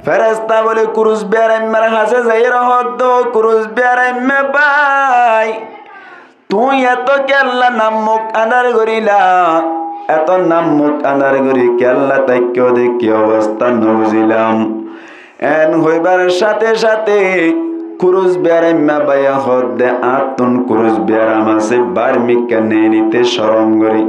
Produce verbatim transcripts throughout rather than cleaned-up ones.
Feresta bóle kurus biyarammar hañsé zaiyóre hoódde, "Kurus biyarammá bái, tuñí eto kiyólla nammuk añdar goríla, eto nammuk añdar gorí kiyólla táikko de ki obosta nobuzílam." Eén hoibár cáte cáte kurus biyarammá báiye hoódde, "Añáttun kurus biyaram asé, báar mikká neelité corom gorí."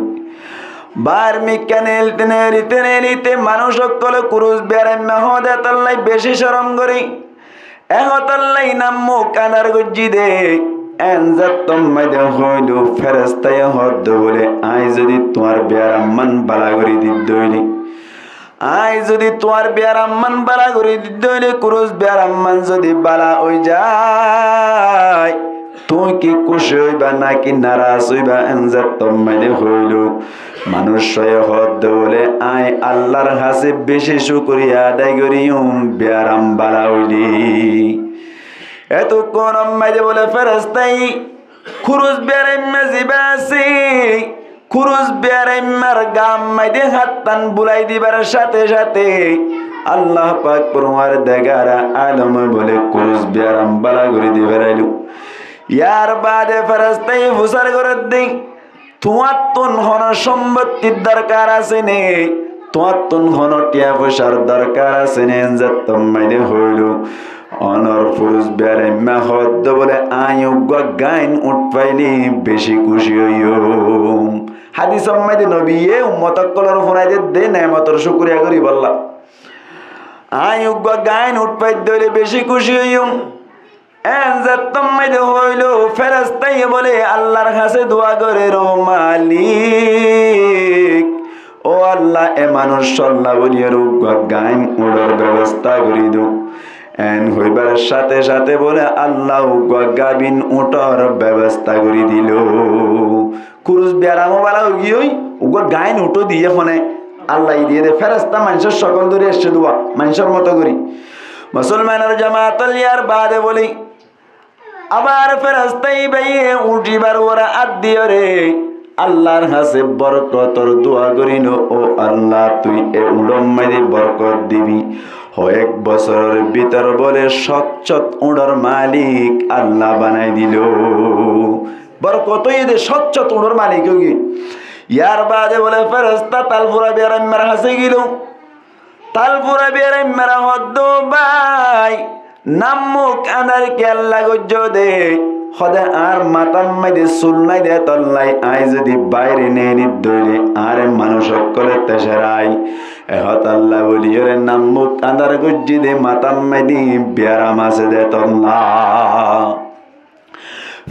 Báar mikká neelité neelité neelité manúic ókkole kurus biyarammá hoódde etóllai bicí corom gorí. E hotállai nammuk añdar goijjí dé. Eén zettót maidé hoóilo, ferestaye hoódde bóle, "Aññí zodi tuáñr biyarammán bála gorí didde óile, aññí zodi tuáñr biyarammán bála gorí didde óile, kurus biyarammán zodi bála ói zai, tuñí ki kúci óiba náki naras óiba?" Eén zettót maidé hoóilo, manúiccúaye hoódde bóle, "Aññí Allar hañsé bicí cúkuriya adái goríyum, biyaram bála óile." Etukkúnot maidé bóle ferestaye kurus biyarammá zibá asé, kurus biyarammár gaat maidé háttán bulai dibar cáte cáte Allah pak forwardegare alome bóle kurus biyaram bála gorí di félailo. Yar baade ferestaye fusár gorédde, "Tuáñttun honó cómbottir dorkar asé né? Tuáñttun honó thiañ foicár dorkar asé né?" Eén zettót maidé hoóilo, onór kurus biyarammá hoódde bóle, "Aññí uggúa gain uñth failé bicí kúci óiyum." Hádisot maidé nobiye ummot ókkolóre funai dedde neemotor cúkuriya goríbolla. "Aññí uggúa gain uñth faidde óile bicí kúci óiyum." Eén zettót maidé hoóilo, ferestaye bóle Allar hañsé dua gorér, "Ó Malik, ó Allah, e manúiccúalla bóliyoré uggúa gain uñthor bebosta gorí do." Eén hoibár cáte cáte bóle Allah uggúa gabin uñthor bebosta gorí dilo. Kurus biyaram ó bála óigiyoi, uggúa gain uñth ó diyé hone, Allaye diyé dé. Feresta maincór cokól dóri aiccé dé uwá, maincór moto gorí. Musolmanor jamaat ókkol, yar baade bóle, abar feresta ibáye uñth ibár uore át diyoré Allar hañsé borkotor dua gorílo, "Ó Allah, tui e uñthor maidé borkot dibi. Hoyek bosóror bútore bóle cót cót uñthor malik Allah banai dilo." Borkot óiye dé, cót cót uñthor malik óigiyoi. Yar baade bóle feresta talfura biyarammár hañsé gelo. Talfura biyarammár hoódde, "Bái, nammuk añdar kiyólla goijjó dé?" Hoódde, "Añár matár maidé sul nái dé etóllai, aññí zodi báire neelí dóile añáre manúic ókkolé tecarai. E hotálla bóliyoré nammuk añdar goijjí dé, matár maidé biyaram asé dé etólla."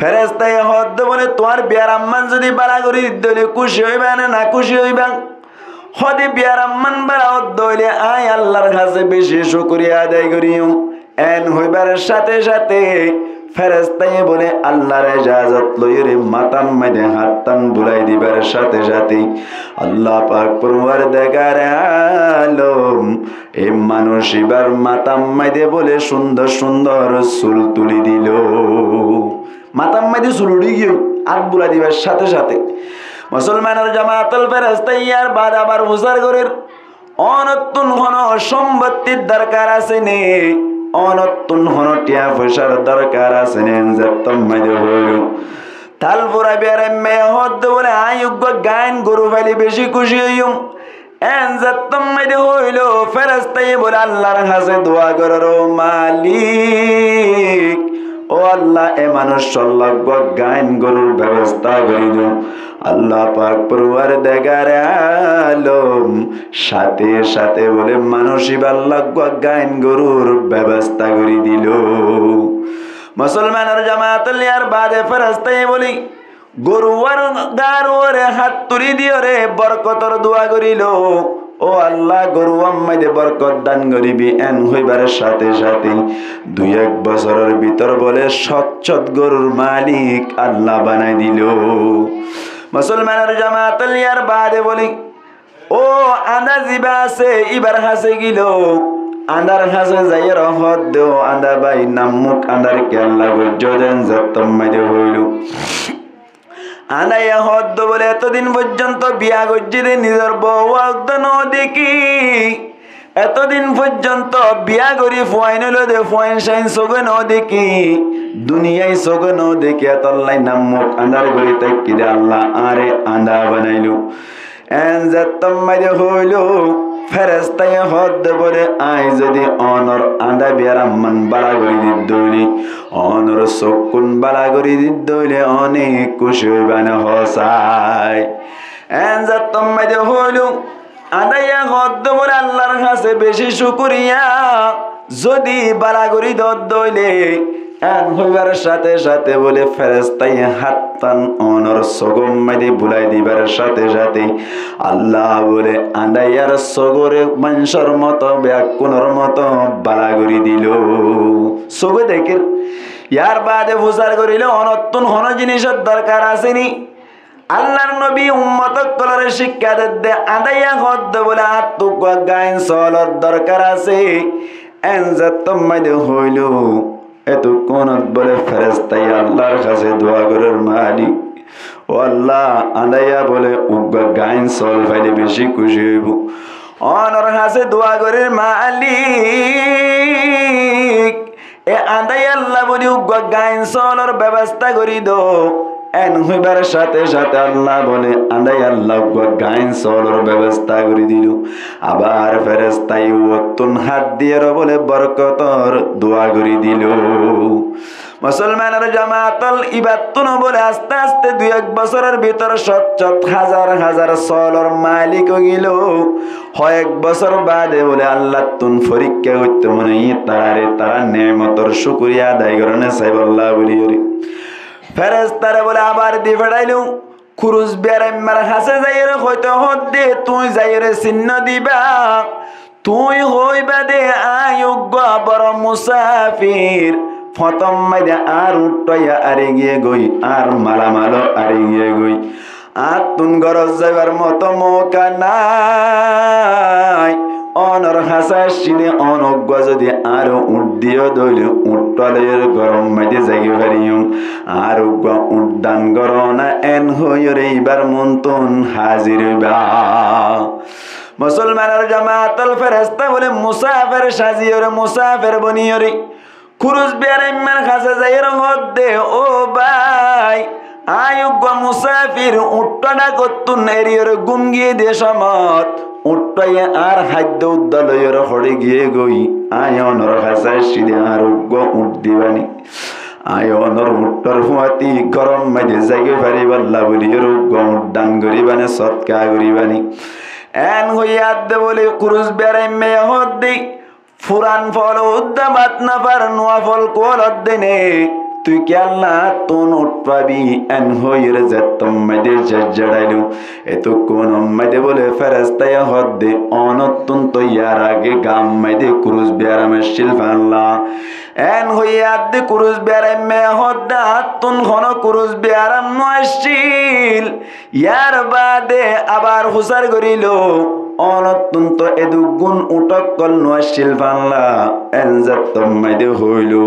Ferestaye hoódde bóle, "Tuáñr biyarammán zodi bála gorí didde óile kúci óiba né nakúci óiba?" Hoódde, "Biyarammán bála ódde óile aññí Allar hañsé bicí cúkuriya adai goríyum." Eén hoibár cáte cáte ferestaye bóle Allar ejazot loiyóre matár maidé háttán bulai dibar cáte cáte Allah pak forwardegare alom e manúic ibár matár maidé bóle cúndor cúndor sul tulí dilo. Matár maidé sul uçí giyói, át bulai dibar cáte cáte. Musolmanor jamaat ókkol, ferestaye yar baade abar fusár gorér, "Onottún honó cómbottir dorkar asé né? Onottún honó thiañ foicár dorkar asé né?" Eén zettót maidé hoóilo, talfura biyarammá hoódde bóle, "Aññí uggúa gain goru failé bicí kúci óiyum." Eén zettót maidé hoóilo, ferestaye bóle Allar hañsé dua gorér, "Ó Malik, ó Allah, e manúiccúalla uggúa gain gorur bebosta gorí do." Allah pak forwardegare alom cáte cáte bóle manúic ibálla uggúa gain gorur bebosta gorí dilo. Musolmanor jamaat ókkol, yar baade ferestaye bóle goruwar gaar uore hát tulí diyoré borkotor dua gorílo, "Ó Allah, goruwar maidé borkot dan goríbi." Eén hoibár cáte cáte dui ek bosóror bútore bóle cót cót gorur malik Allah banai dilo. Musolmanor jamaat ókkol, yar baade bóle, "Ó añdá zibá asé, ibár hañsé gelo." Añdár hañsé zaiyóre hoódde, "Ó añdá bái, nammuk añdár kiyólla goijjó dé?" Eén zettót maidé hoóilo, añdáye hoódde bóle, "Etodin foijjonto biya goijjí dé, nizor bou uggúa nodekí, Etodin foijjonto biya gorí fuain óilo de, fuain sáin sóge no dekí, duniyai sóge no dekí, etollá na muk andár gorí táikki de, Allah añáre andá banailo. En zettót maze hoilo, ferestaye hoódde bóle, añí zodi onor andá biyaramman bála gorí didde óile, onor sókkun bála gorí didde óile, one kúci óiba né hoó sai. En zettót maze hoilo, andáiya hoódde bóle, Allar hañsé bicí cúkuriya, zodi bála gorí dodde óile, en hoibar cáte cáte bóle ferestaye háttán onor sógor maze bulai dibar cáte cáte Allah bóle andáiyar sógore maincór moto, beggúnor moto bála gorí dilo. Sóge dekér. Yar baade fusár goríle, onottún honó jinícor dorkar asé ni? Allar nobi ummot ókkolore cíkka dedde, andáiya hoódde bóle, añáttu uggúa gaáin soolor dorkar asé. En zettót maze hoilo, etukkúnot bóle ferestaye Allar hañsé dua gorér, malik, ó Allah, andáiya bóle uggúa gaáin sool faile bicí kúci óibo. Onor hañsé dua gorér, malik, e andáiyalla bóle uggúa gaáin soolor bebosta gorí do. En hoibar cáte cáte Allah bóle andáiyalla uggúa gaáin soolor bebosta gorí dilo. Abar ferestaye uottún hát diyóre bóle borkotor dua gorí dilo. Musolmanor jamaatol, ibattúno bóle aste aste dui ek bosóror bútore cót cót házar házar soolor malik ói gelo. Hoyek bosór baade bóle Allattún forikká goittó mone óiye tarare, tará neemotor cúkuriya adai goróne saibólla bóli gorí. Ferestare bóle abar di feçáilo. Kurus biyaraimmar hañsé zaiyóre hoitó hoódde, tuñí zaiyóre sinnó diba, tuñí hoóiba de, aññí uggúa boro musáfir, fotót maze añár uñṭṭúa ari giyé goi, añár malamaló ari giyé goi. Añáttun górot zaibar moto mouka nái. Onor hañsé aiccí de, on uggúa zodi añáre uñṭ diyó de óile, uñṭṭúa loiyóre góror maze zaigói fariyum. Añáre uggúa uñṭ dan goró na, en hoiyóre ibar muúntu házir óiba. Musolmanor jamaatol, feresta bóle musáfer sajiyóre, musáfer boniyóre kurus biyaraimmar hañsé zaiyóre hoódde, ó bái, aññí uggúa musáfir, uñṭṭúa dhákottún eriyóre gúm giyé de cómot, uñṭṭúaye añár háiddo uddá loiyóre hoçé giyé goi, aññí onor hañsé aiccí de, añáre uggúa uñṭ diba ni? Aññí onor uñṭṭúar fúañti góror maze zaigói faribálla bóli añáre uggúa uñṭ dan goríba ni, sótka goríba ni? En hoiyé adde bóle kurus biyaraimmaye hoódde, furan fol uddá bát nofar, nuwa fol kuwal odde né, tui kiyólla añáttun uñṭ fabi? En hoiyóre zettót maze zeçzeçailo. Etukkúnot maze bóle ferestaye hoódde, onottún to yar age gaát maze kurus biyaram accíl fáñlla. En hoiyé adde kurus biyaraimmaye hoódde, añáttun honó kurus biyaram no accíl. Yar baade abar fusár gorílo, onottún to eduggún uñṭ ókkol no accíl fáñlla. En zettót maze hoilo,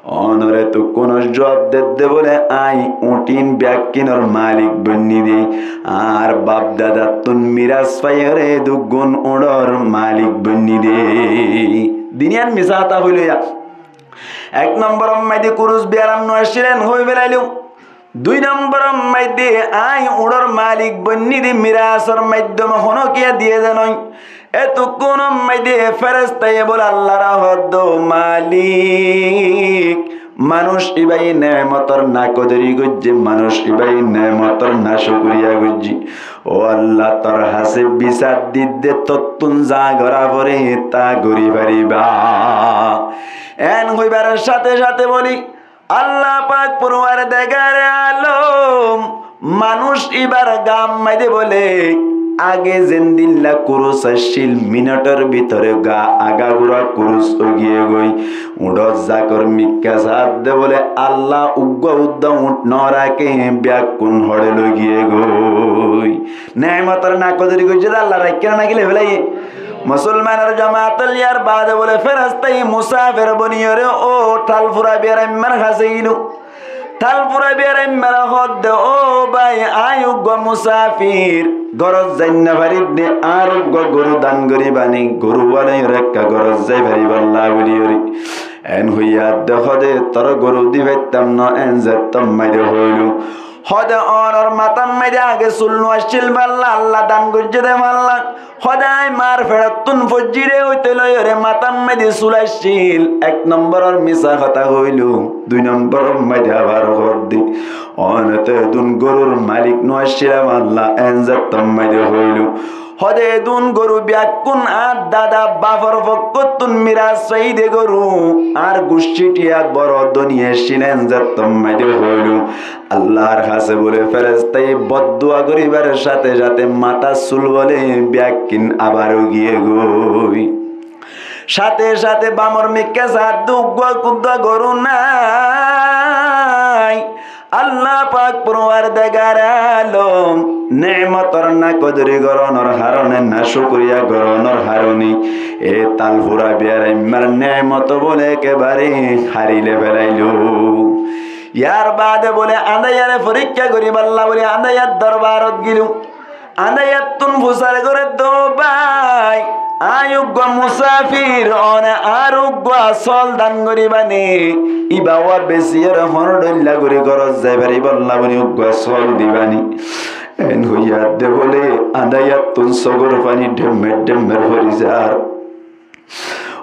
onor etukkúnor juab dedde bóle, aññí uñṭín biyakkínor malik boinní de, añár baf dadattún miras faiyóre eduggún uñṭor malik boinní de. Diniyan misá hotá hoilo ya. Ek nombor maze kurus biyaram no accíl, en hoi felailo. Dui nombor maze aññí uñṭor malik boinní de, mirasor maiddome honókiye diyé de noó. Etukkúnot maze ferestaye bóle Allaré hoódde, malik, manúic ibáye neemotor nakodori goijjé, manúic ibáye neemotor nacúkuriya goijjé. Ó Allah, tor hañsé bisar didde, tottún za gorá foré tá gorí faribá. En hoibar cáte cáte bóle Allah pak forwardegare alom, manúic ibar gaát maze bóle age zendilla kurus accíl, minotor bútore gaá agagura kurus ói giyé goi. Uñṭor zakor mikká saádde bóle Allah uggúa uddá uñṭ no raké, biyakkún hoçé loi giyé goi. Neemotor nakodori goijjé de Allah, raikké né naki loi felaiyé? Musolmanor jamaatol, yar baade bóle ferestaye musáfer boniyóre ó thalfura biyaraimmar hañsé gelo. Talfura biyaraimmáre hoódde, "Ó bái, aññí uggúa musafir, górot zai nofarídde, añár uggúa goru dan goríbani, goru wálaiyóre ekká górot zai faribálla" buliyóre. Eén hoiyé adde hoóde, "Toré goru di faittám noó," eén zettót maide hoóilu. Hoóde, "Oónor matát maide age sul no accíl bálla, Allah dan goijjé dé bálla." Hoóde, "Aññí maar feçottún foijjí dé óite loiyóre matát maide sul accíl." Ek nombóror misá hotá hoóilu, dui nombóror maide abar hoódde, "Oónote edún gorur malik no accílam Allah," eén zettót maide hoóilu. Hoóde, "Edún goru biyakkún añár dada bafor fokkóttun miras faiyí dé goru, añár guccíti át boro dóni accíl," eén zettót maide hoóilu. Allar hañsé bóle ferestaye boddua goríbar cáte cáte matár sul bóle biyakkín abar uigiyé goi. Cáte cáte bamor mikká saádde uggúa kuddúa goru nái. Allah pak porwardegare alom neemotor nakodori gorónor harone, nacúkuriya gorónor harone, e talfura biyaraimmár neemot bóle ekebare hárile felailo. Yar baade bóle añdáiyare forikká goríballa bóle añdáiyar dorbarot gelo. Añdáiyattún fusár gorédde, "Ó bái, aññí uggúa musafir, one añáre uggúa sóol dan goríbani, íba uwá besiyóre honó dhoilla gorí górot zai faribálla bóli uggúa sóol dibani." Eén hoiyé adde bóle añdáiyattún sógor faní dhemmer dhemmer fori zar.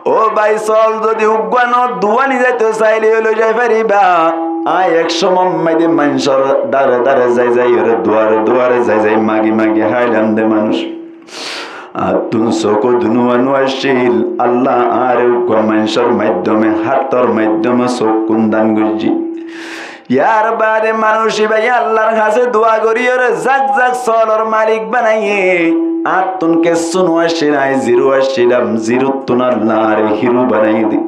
"Ó bái, sóol zodi uggúa noó, duwá nizaito saileyó loizai faribá. Aññí ek cómot maide maincór dare dare zai zaiyóre, duare duare zai zai magi magi háilam de manúic. Añáttun sóko dunuwa no accíl, Allah añáre uggúa maincór maiddome, hátor maiddome sókkun dan goijjé." Yar baade manúic íbaye Allar hañsé dua goríyoré zak zak sóolor malik banaiyé. "Añáttun kessú no accíl, aññí ziró accílam, ziróttun Allah añáre híró banaiyé dé."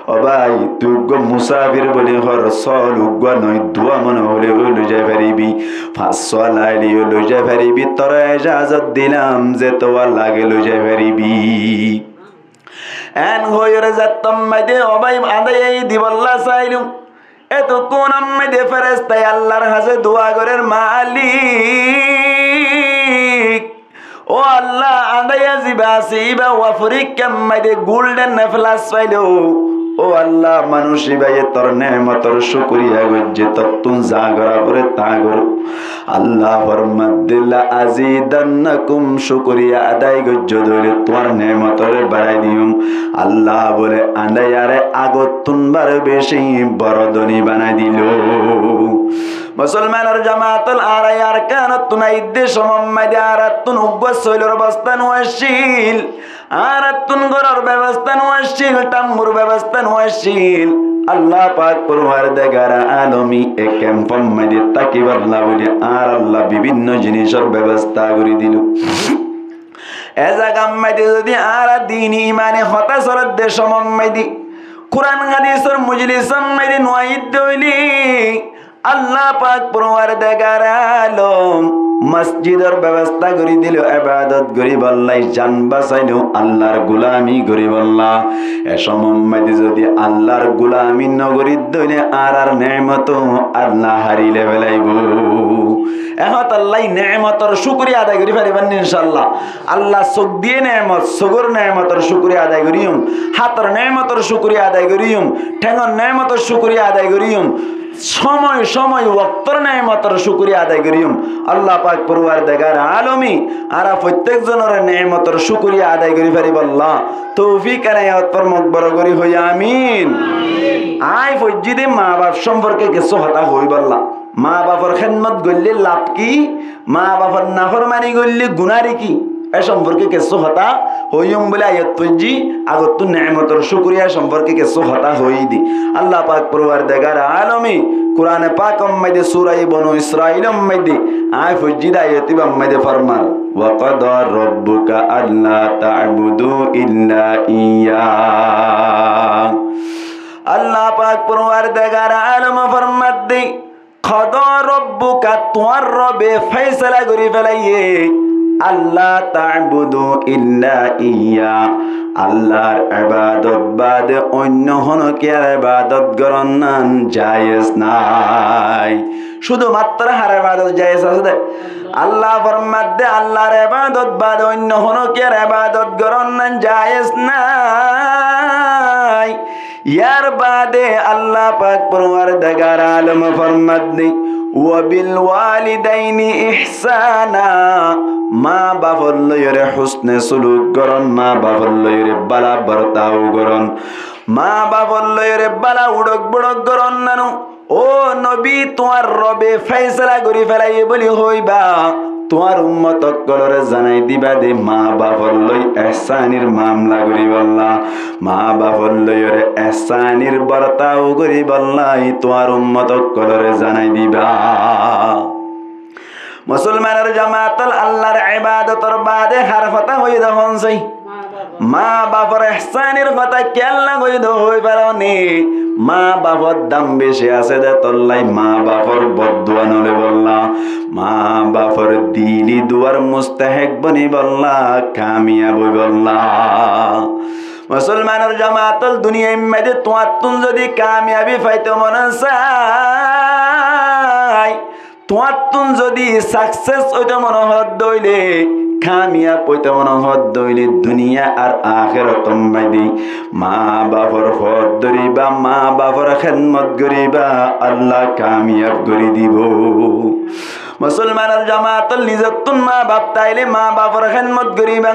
Ó bái, tui uggúa musafir bóli hoór, sóol uggúa noó, duwá mone hoilé loizai faribí, fañs sóol aileyó loizai faribí, toré ejazot dilam, zetuwa lage loizai faribí. Eén hoiyóre zettót maide, ó bái, añdáiya dibolla sailum. Etukkúnor maide ferestaye Allar hañsé dua gorér, "Malik, ó Allah, añdáiya ziba asé, íba uwá forikká maide gul de ne flas failo. Ó Allah, manúic íbaye tor neemotor cúkuriya goijjé, tottún za gorá foré tá goró." Allah formadde, "La azidannakum, cúkuriya adai goijjó dé óile tuáñr neemotoré barái diyum." Allah bóle, añdáiyaré agottún baró beci boro dóni banai dilo. Musolmanor jamaat ól, añára Arkanottún aidde cómot maide añárattún uggúa soilor bebostá no accíl. Añárattún góror bebostá no accíl, tambur bebostá no accíl. Allah pak porwardegare alome e kempor maide tákibolla bóli añáralla bibinno jinisor bebostá gorí dilo. E zagar maide zodi añára dini imani hotá solédde cómot maide, Kuran hadisor mojlisor maide no aidde óile, Allah pak porwardegare alom mosjidor bebostá gorí dilo, ebadot goríbolla, jan basailo, Allar gulami goríbolla. E cómot maide zodi Allar gulami no gorídde óile añárar neemoto Allah hárile felaibo. E hotálla neemotor cúkuriya adai gorí faribá né, incállah? Allah sók diyé neemot, sógor neemotor cúkuriya adai goríyum, hátor neemotor cúkuriya adai goríyum, théngor neemotor cúkuriya adai goríyum. Cómoi cómoi woktór neemotor cúkuriya adai goríyum. Allah pak porwardegare alome añára fottíek zonoré neemotor cúkuriya adai gorí faribálla toufik enayot formok, boro gorí hoó amin. Aññí foijjí dé maa baf cómporke kessú hotá hoóibálla. Maa bafor hédmot goillé laf ki? Maa bafor naformani goillé gunáre ki? E cómporke kessú hotá hoiyum bóli ayat foijjí, agottú neemotor cúkuriya cómporke kessú hotá hoiyí dé. Allah pak porwardegare alome Kurane pakor maide suraye Bonu Israilor maide aññí foijjí dé ayat íbar maide formar, "Wa qada rabbuka alla ta'budu illa iyyah." Allah pak porwardegare alome formadde, "Qada rabbuka", tuáñr Robe féisala gorí felaiyé, ألا تعبدوا إلا إياه. Allar ebadot bade oinno honokiyar ebadot goron nan jayez nai. Cúdu matro har ebadot jayez asé de? Allah formadde Allar ebadot bade oinno honokiyar ebadot goron nan jayez nai. Yar bade Allah pak porwardigar alom formadde, "وبالوالدين إحسانا." Ma bafor loiyore husne suluk goron, ma bafor loiyore bála bortau goron, ma bafor loiyore bála uçok boçok goron nanu. Ó nobi, tuáñr robe faisala gorí félaiye buli hoiba, tuáñr ummot okkolore zanai diba de ma bafor loi ehsanir mamla goríbolla, ma bafor loiyore ehsanir bortau goríbolla, tuáñr ummot okkolore zanai diba. Musolmanor jamaat ol, Allar ebadotor bade har hotá hoiyé de hon sai? Ma bafor ehsanir hotá kiyólla hoiyé de hoi faro ni? Ma bafor dam beci asé de tollai ma bafor boddua no loibolla, ma bafor dili duar mustahek bonibolla, kamiyab óibolla. Musolmanor jamaat ol, duniyait maze tuáñttún zodi kamiyabi faito mone sai, tuáñttún zodi success óito mone hoó de óile, kamiyab óito mone hoó de óile, duniya ar ahérator maze ma bafor fot dóriba, ma bafor hédmot goríba, Allah kamiyab gorí dibo. Musolmanor jamaat ol, nizottún ma baf táile ma bafor hédmot goríba.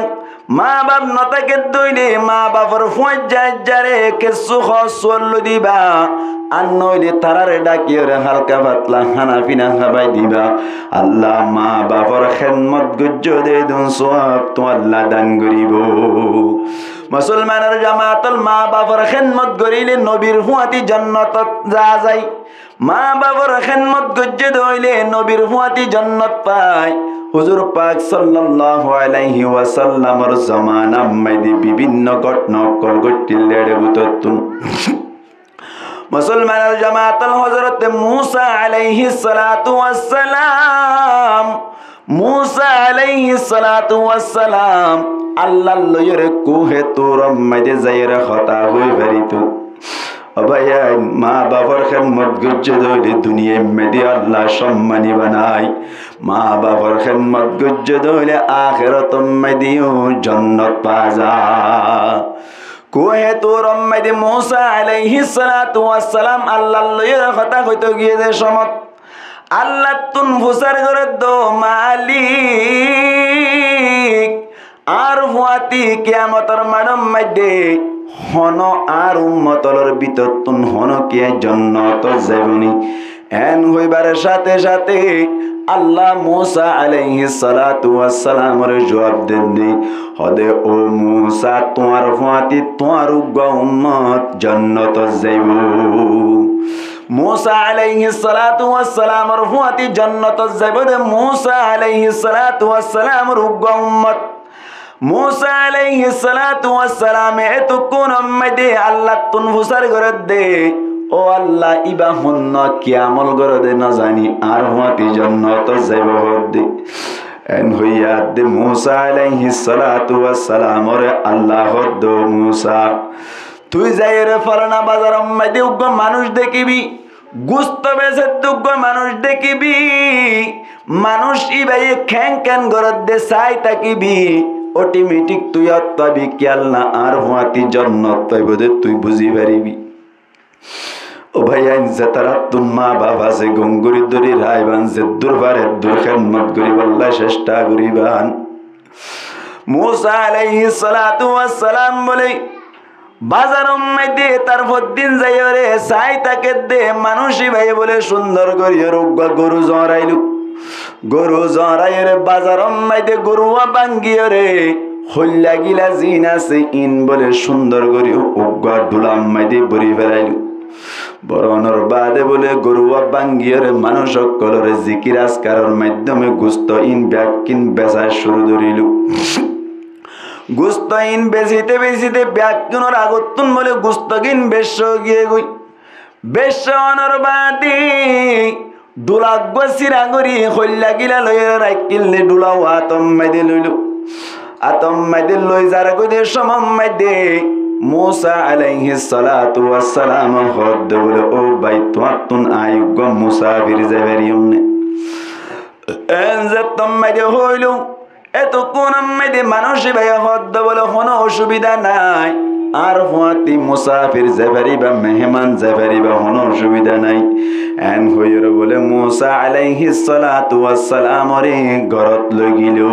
Ma baf no táke de óile ma bafor fuañijja aijjare kessú hóros suol loi diba, ar no óile tarare dhakiyore halka fatla hána fina hábai diba. Allah, ma bafor hédmot goijjó de edún suab tuáñlla dan goríbo. Musolmanor jamaat ol, ma bafor hédmot goríle nobir fuáñti jonnotot za zai. Ma bafor hédmot goijjé de óile nobir fuáñti jonnot fai. Huzur pak sallallahu alaihi wasallamor zomanar maze bibinno gótona ókkol góttil de ere bútottún. Musolmanor jamaat ol, Hozrote Musa alaihi salatu wassalam Musa alaihi salatu wassalam Allar loiyore kuhe Turor maze zaiyore hotá hoi farito. Ó báiyain, ma bafor hédmot goijjé de óile duniyait maze Allah sommani banai. Ma bafor hédmot goijjé de óile ahérator maze yó jonnot fa za. Kuhe Turor maze Musa alaihi salatu wassalam Allar loiyore hotá hoito giyé de somot Allattún fusár gorér de, "Ó Malik, añár fuáñti kiyamotor maçor maze hono añár ummot ólor bútottún honokiyé jonnotot zaibo ni?" En hoibar sáte sáte Allah Musa alaihi salatu wassalamore juab den de, hó de, "Ó Musa, tuáñr fuáñti tuáñr uggwá ummot jonnotot zaibo." Musa alaihi salatu wassalamor fuáñti jonnotot zaibo de Musa alaihi salatu wassalamor uggwá ummot. Musa alaihi salatu wassalame etukkúnor maze Allattún fusár gorér de, "Ó Allah, íba honnúa ki amol goré de no zani, añár fuáñti jonnotot zaibo hoór de." En hoiyé de Musa alaihi salatu wassalamore Allah hoór de, "Ó Musa, tui zaiyore folana bazaror maze uggwá manúic dekibi, gusto beser de uggwá manúic dekibi, manúic íbaye ken ken gorér de sai tákibi, otometik tui ot faibi, kiyólla añár fuáñti jonnot faibo de tui buzí faribi." Ó báiyain, ze tarattún ma baf asé, gom gorí dóri raikban, zeddúr fare eddúr hédmot goríbolla cestha goríban. Musa alaihi salatu wassalam bóle, bazaror maze tar foddin zaiyore sai táke de manúic íbaye bóle cúndor goríyore uggwá goru zorailó. Goru zoraiyore bazaror maze goruwa bángiyore hoilla gila zin asé, in bóle cúndor gorí uggwá dhular maze bóri felailó. Boronor baade bóle goruwa bángiyore manúic ókkolore zikir askaror maiddome gusto in bekkín besa cúru goríló. Gusto in besite besite bekkúnor agottún bóle gusto gín beci ói giyé goi. Beci ónor baade dhula uggúa síra gorí hoillagila loiyóre raikkíl de, dhula uggúa átor maze loilo. Átor maze loi zargói de cómot maze Musa alaihissalatu wassalam hoódde bóle, "Ó bái, tuáñttún aññí uggúa musafir zai fariyum né?" Eén zettót maze hoóilo, "Etukkúnot maze manúic íbaye hoódde bóle honó ocubida nái, añár fuáñti musafir zai faribá, meheman zai faribá, honó ocubida nái." Eén hoiyóre bóle Musa alaihissalatu wassalamoré górot loi giló.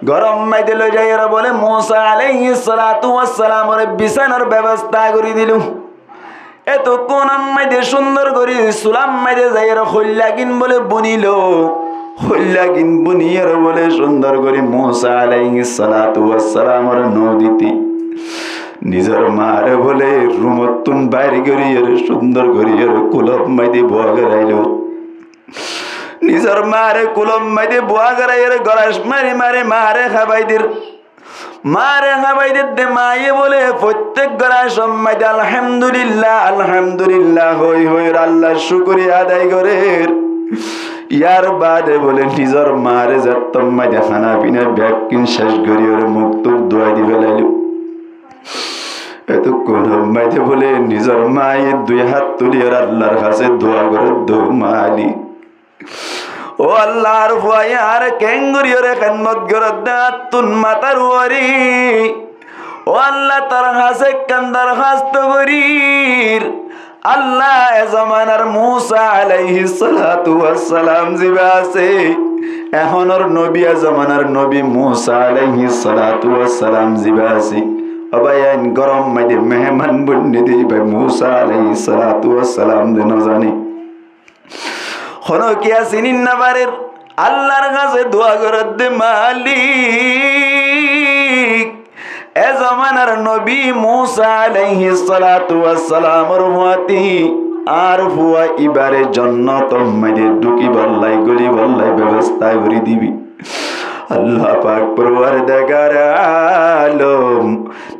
Górot maze loi zaiyóre bóle Musa alaihissalatu wassalamoré bisánar bebosta gorí dilo. Etukkúnot maze cúndor gorí sulat maze zaiyóre hoillagin bóle bunilo. Hoillagin buniyóre bóle cúndor gorí Musa alaihissalatu wassalamoré no dite, nizor maaré bóle rumottún bair goríyóre cúndor goríyóre kulot maze buá goráilo. Nizor maaré kulot maze buá goráiyóre gorac mari mari maaré hábai der. Maaré hábai dedde maaye bóle fottek goracót maze "Alhamdulillah, Alhamdulillah" hoi hoi Allar cúkuriya adai gorér. Yar baade bóle nizor maaré zettót maze hána fina bekkín céc goríyóre muk tuk duwai di félailo. Etukkúnot maze bóle nizor maaye dui hát tuliyóre Allar hañsé duwa gorér de, "Ó Malik, ó Allah, añár fuaye añáre keéngoríyóre hédmot gorér de, añáttun matár uore. Ó Allah, tor hañsé ekkán dorhast gorír. Allah, e zomanar Musa alaihissalatu wassalam zibá asé, ehónor nobi, e zomanar nobi Musa alaihissalatu wassalam zibá asé." Ó bái, eén górot maze meheman boinné de íba Musa alaihissalatu wassalam de no zane. Honókiya sinín no farer, Allar hañsé duwa gorér de, "Malik, e zomanar nobi Musa alaihissalatu wassalamor fuáñti añár fua íbaré jonnotot maze dhukibálla, gólibolla bebosta gorí dibi." Allah pak porwardegare alom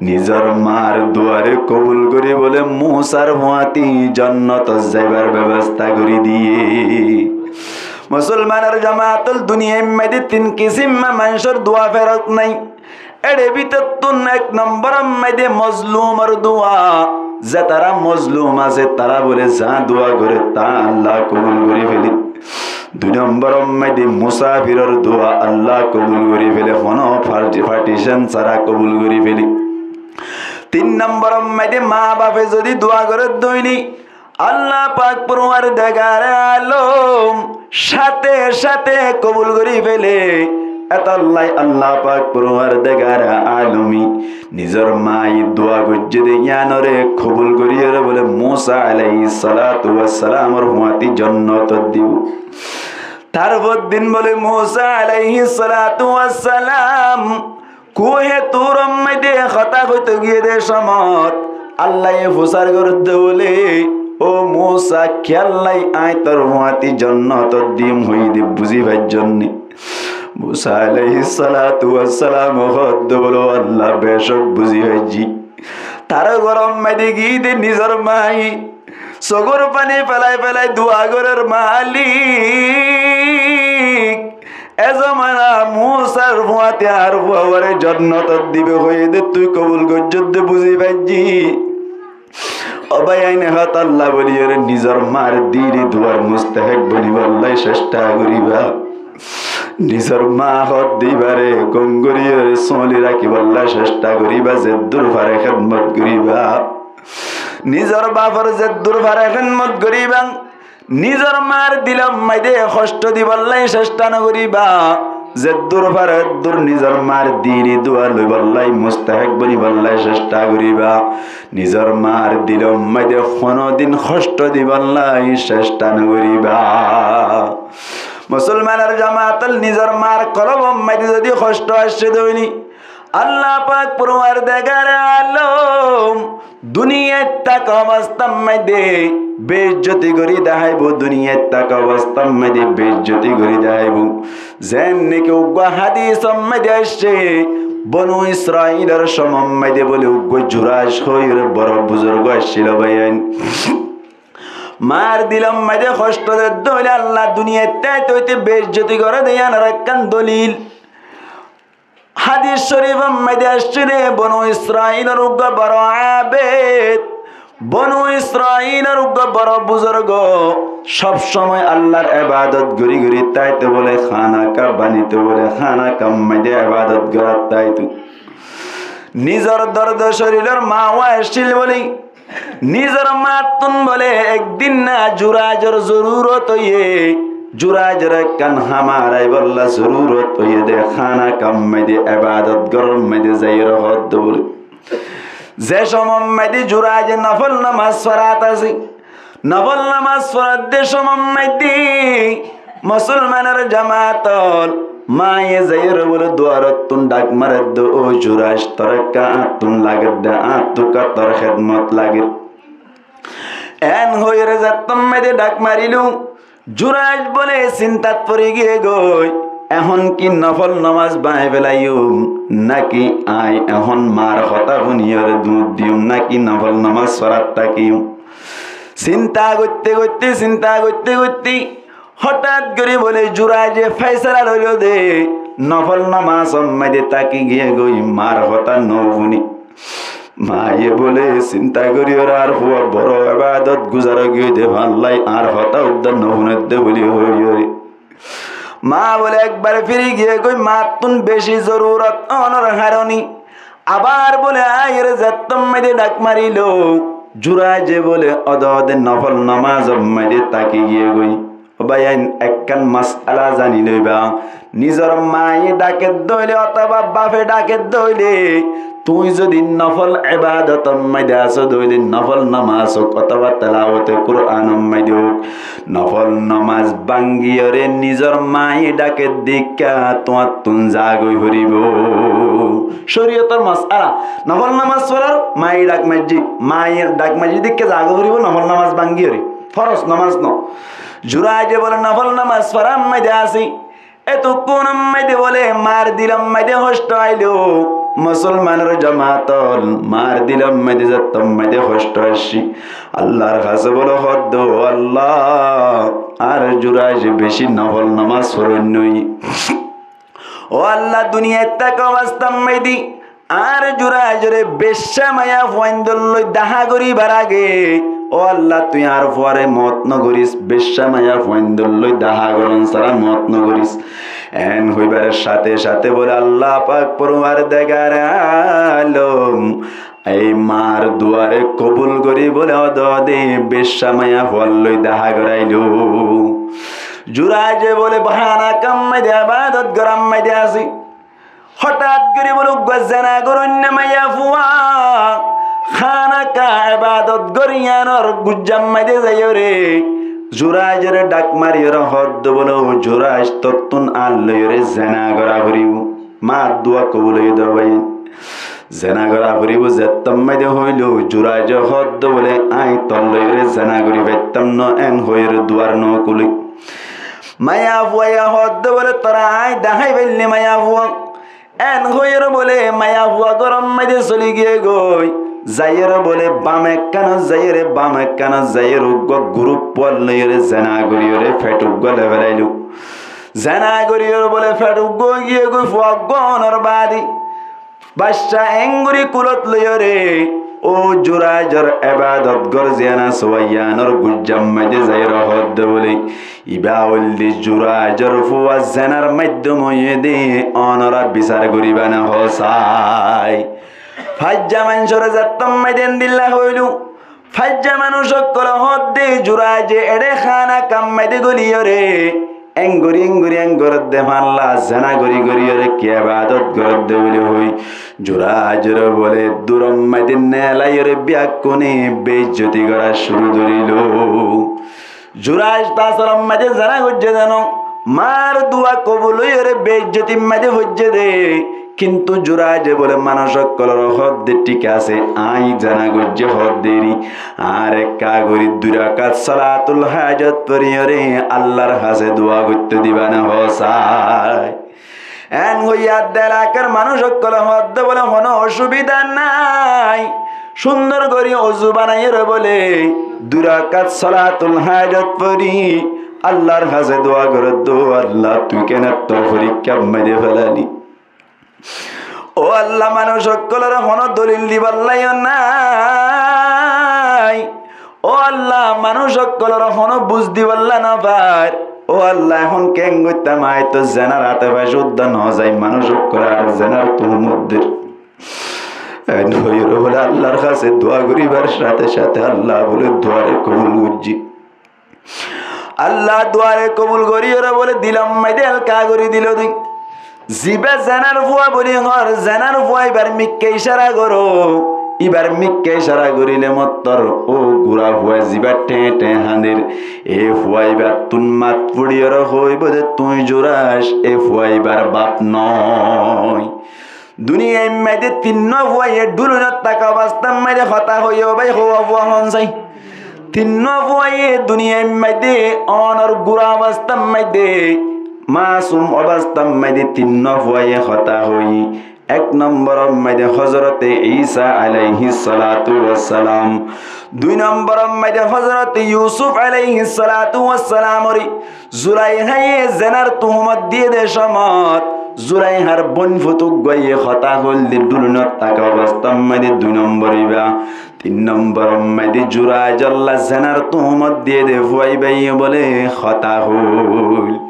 nizor maar duwaré kobul gorí bóle Musar fuáñti jonnotot zaibar bebosta gorí diye. Musolmanor jamaat ol, duniyair maze tin kisim maincór duwa ferot nái. Ére bútottún ek nombor maze mozlumor duwa. Zetará mozlum asé tará bóle za duwa goré ta Allah kobul gorí féle. Dui nombor maze musafiror duwa Allah kobul gorí féle, honó parti-, partition sára kobul gorí féle. Tin nombor maze maa bafe zodi duwa goré de óile Allah pak porwardegare alom cáte cáte kobul gorí féle. Etolla Allah pak porwardegare alome nizor maaye duwa goijjé de yíanoré kobul goríyore bóle Musa alaihissalatu wassalamor fuáñti jonnotot dibo. Tar foddin bóle Musa alaihissalatu wassalam Kuhe Turor maze hotá hoito giyé de cómot Allaye fusár gorér de bóle, "Ó Musa, kiyólla aññí tor fuáñti jonnotot diyum hoiyé de buzí faijjós né?" Musa alaihissalatu wassalam hoór de bóle, "Ó Allah, becók buzí faijjí." Taró góror maze giyé de nizor maaye sukór faní félai félai duwa gorér, "Malik, e zomana Musar fuáñti añár fuaré jonnotot dibo hoiyé de tui kobul goijjós de buzí faijjí." Ó bái, aññí hotálla bóliyore nizor maar dili duwar mustahek bonibálla cectha goríba. Nizor maa hoódde íbaré gom goríyore sóli rakíballa cectha goríba, zeddúr fare hédmot goríba. Nizor bafor zeddúr fare hédmot goríba. Nizor maar dilor maze hoctho diballa cectha no goríba. Zeddúr fare eddúr nizor maar dili duwa loiballa mustahek boniballa cectha goríba. Nizor maar dilor maze honodin hoctho diballa cectha no goríba. Musolmanor jamaat ol, nizor maar kolbor maze zodi hoctho aiccé de óile, Allah pak porwardegare alom duniyait táka obostár maze beizzoti gorí deháibo, duniyait táka obostár maze beizzoti gorí deháibo. Zeén niki uggwá hadisor maze aiccé, Bonu Israilor cómot maze bóle uggwá Jurac hoiyore boro buzurgo aiccíl báiyain. Maár dilor maze hoctó dedde óile Allah duniyait táite óite beizzoti goré de, yián ar ekkán dolil. Hádis corifor maze aiccé de, Bonu Israilor uggwá boro abed, Bonu Israilor uggwá boro buzurgo, sob somoi Allar ebadot gorí gorí táito bóle, hána Kaá banito bóle, hána Kaár maze ebadot gorát táito. Nizor dordo corilor maa accíl bóle, nizor maattún bóle ek din na Juraijor zorurot óiye, Juraijor ekkán ham araibolla zorurot óiye de, hána Kaár maze ebadot gorór maze zaiyóre hoódde bóle. Ze somot maze Juraije nofol nomaz forat asé, nofol nomaz foradde somot maze musolmanor jamaat ól, maaye zaiyóre bóle duarottún dhak maredde, "Ó Juraij, toré ekká añttún lagedde, añttú ekká tor hédmot lagir." En hoiyóre zettót maze dhak mariló, Juraij bóle sintat fori giyé goi, ehón ki nofol nomaz bañgi felaiyum náki añí ehón maar hotá funiyóre duñr diyum náki nofol nomaz forat tákiyum? Sinta goitté goitté, sinta goitté goitté, hotát gorí bóle Juraije faisala loiló de, nofol nomazor maze táki giyé goi, maar hotá nofuni. Maaye bóle sinta goríyore, añár fua boro ebadot guzar ói giyé de, fallai añár hotá uddá nofuner de bóli hoiyóre. Maa bóle ekbar firi giyé goi, maattún beci zorurot ónor harone abar bóle aiyóre zettót maze dhak mariló, Juraije bóle ódode nofol nomazor maze táki giyé goi. Ó báiyain, ekkán masala zani loiba, nizor maaye dhakedde óile otóba bafe dhakedde óile, tuñí zodi nofol ebadotor maze asó de óile, nofol nomaz ók otóba telawote Kuranor maze ók, nofol nomaz báñgiyóre nizor maaye dhakedde ikká tuáñttún zagói foribó. Coriyotor masala, nofol nomaz forar, maaye dhak maijjé, maaye dhak maijjé de ikká zagói foribó, nofol nomaz báñgiyóre, foros nomaz no. Juraije bóle nofol nomaz forar maze así, etukkúnor maze bóle maar dilor maze hoctó ailó. Musolmanor jamaat ól, maar dilor maze zettót maze hoctó aiccé, Allar hañsé bóle hoódde, "Ó Allah, añár Juraije beci nofol nomaz foróinna óiye. Ó Allah, duniyait táka obostát maze añár Juraijore beci maiyafuaindór loi dahá goríbar age, ó Allah, tuñí añár fuare moot nogoris, beci maiyafuaindór loi dahá gorón sára moot nogoris." En hoibar cáte cáte bóle Allah pak forwardigare alom ei maar duare kobul gorí bóle ódode beci maiyafuar loi dahá goráiló. Juraije bóle hána Kaár maze ebadot gorár maze asé. Hotát gorí bóle uggwá zena goróinna maiyafua hána Kaá ebadot gorí yiánor guijjar maze zaiyóre Juraijore dhak mariyóre hoódde bóle, "Ó Juraij, tottún añár loiyóre zena gorá foribó." Maar dua kobul óiye de bái. Zena gorá foribó zettót maze hoiló, Juraije hoódde bóle, "Añí tor loiyóre zena gorí faittám no." En hoiyóre duar no kulé. Maiyafuaye hoódde bóle, "Toré añí dahái faillí maiyafua." En hoiyóre bóle maiyafua góror maze soli giyé goi. Zaiyóre bóle bam ekkánot zaiyóre, bam ekkánot zaiyóre uggwá gurup fuar loiyóre zena goríyóre fet uggwá loi felailó. Zena goríyóre bóle fet uggwá ói giyé goi, fua uggwá ónor baade bacca engorí kulót loiyóre ó Juraijor ebadot gór ziyán asé yiánor guijjar maze zaiyóre hoódde bóle, "Ibá óilde Juraijor fua, zenar maiddom óiye de, ónora bisar goríba né hoó sai." Faijja maincóre zettót maze endilla hoiló, faijja manúic ókkole hoódde, "Juraije eçé hána Kaár maze góliyóre engorí engorí engoré de fáñlla, zena gorí goríyóre ki ebadot goré de?" bóli hoói Juraijore bóle duror maze nelaiyóre biyakkúne beizzoti gorá cúru goríló. Juraij to asolor maze zena goijjé de no, maar dua kobul óiyore beizzotir maze foijjé de. Kintu Juraije bóle manúic ókkolore hoódde, "Thík asé, añí zena goijjí hoódde eri, añáre ekká gorí dui rakat solatul hájot foriyóre Allar hañsé dua goitté diba né hoó sai." En hoiyé de elakar manúic ókkole hoódde bóle, "Honó ocubida nái, Cúndor gorí ozu banaiyóre bóle dui rakát solatul hájot fori Allar hañsé dua gorédde, "Ó Allah, tui kene tor forikká maze felaili?" Ó Allah, manúic ókkolóre honó dolil dibálla yó nái. Ó Allah, manúic ókkolóre honó buz dibálla no fair. Ó Allah, ehón keén goittám? Aññí to zenar áte faicé uddá no zai, manúic ókkole añáre zenar tuhumot der. Eén hoiyóre bóle Allar hañsé dua goríbar cáte cáte Allah bóle duare kobul goijjé. Allah duare kobul goríyore bóle dilor maze elka gorí dilo de. Zibá zenar fua bóli hoór, zenar fua íbar mikká icára goró. Íbar mikká icára goríle mottor ó gura fua zibá ṭeñe ṭeñe hañder, e fua íbattún mat fuçiyóre hoibó de, "Tuñí Juraij, e fua íbar baf noó." Duniyair maze tinnúa fuaye dhulunot táka obostár maze hotá hoiyé, ó bái, hoó fua hon sai. Tinnúa fuaye duniyair maze onor gura obostár maze, masum obostár maze tinnúa fuaye hotá hoiyé. Ek nombor or maze Hozrote Isa alaihissalatu wassalam, dui nombor or maze Hozrote Yusuf alaihissalatu wassalam ore Zulaiháye zenar tuhumot diyé de cómot, Zulaihár bóin futuk guáye hotá hoil de dhulunot táka obostár maze dui nombor ibá. Tin nombor or maze Juraij olla zenar tuhumot diyé de fua íbaye bóle hotá hoil.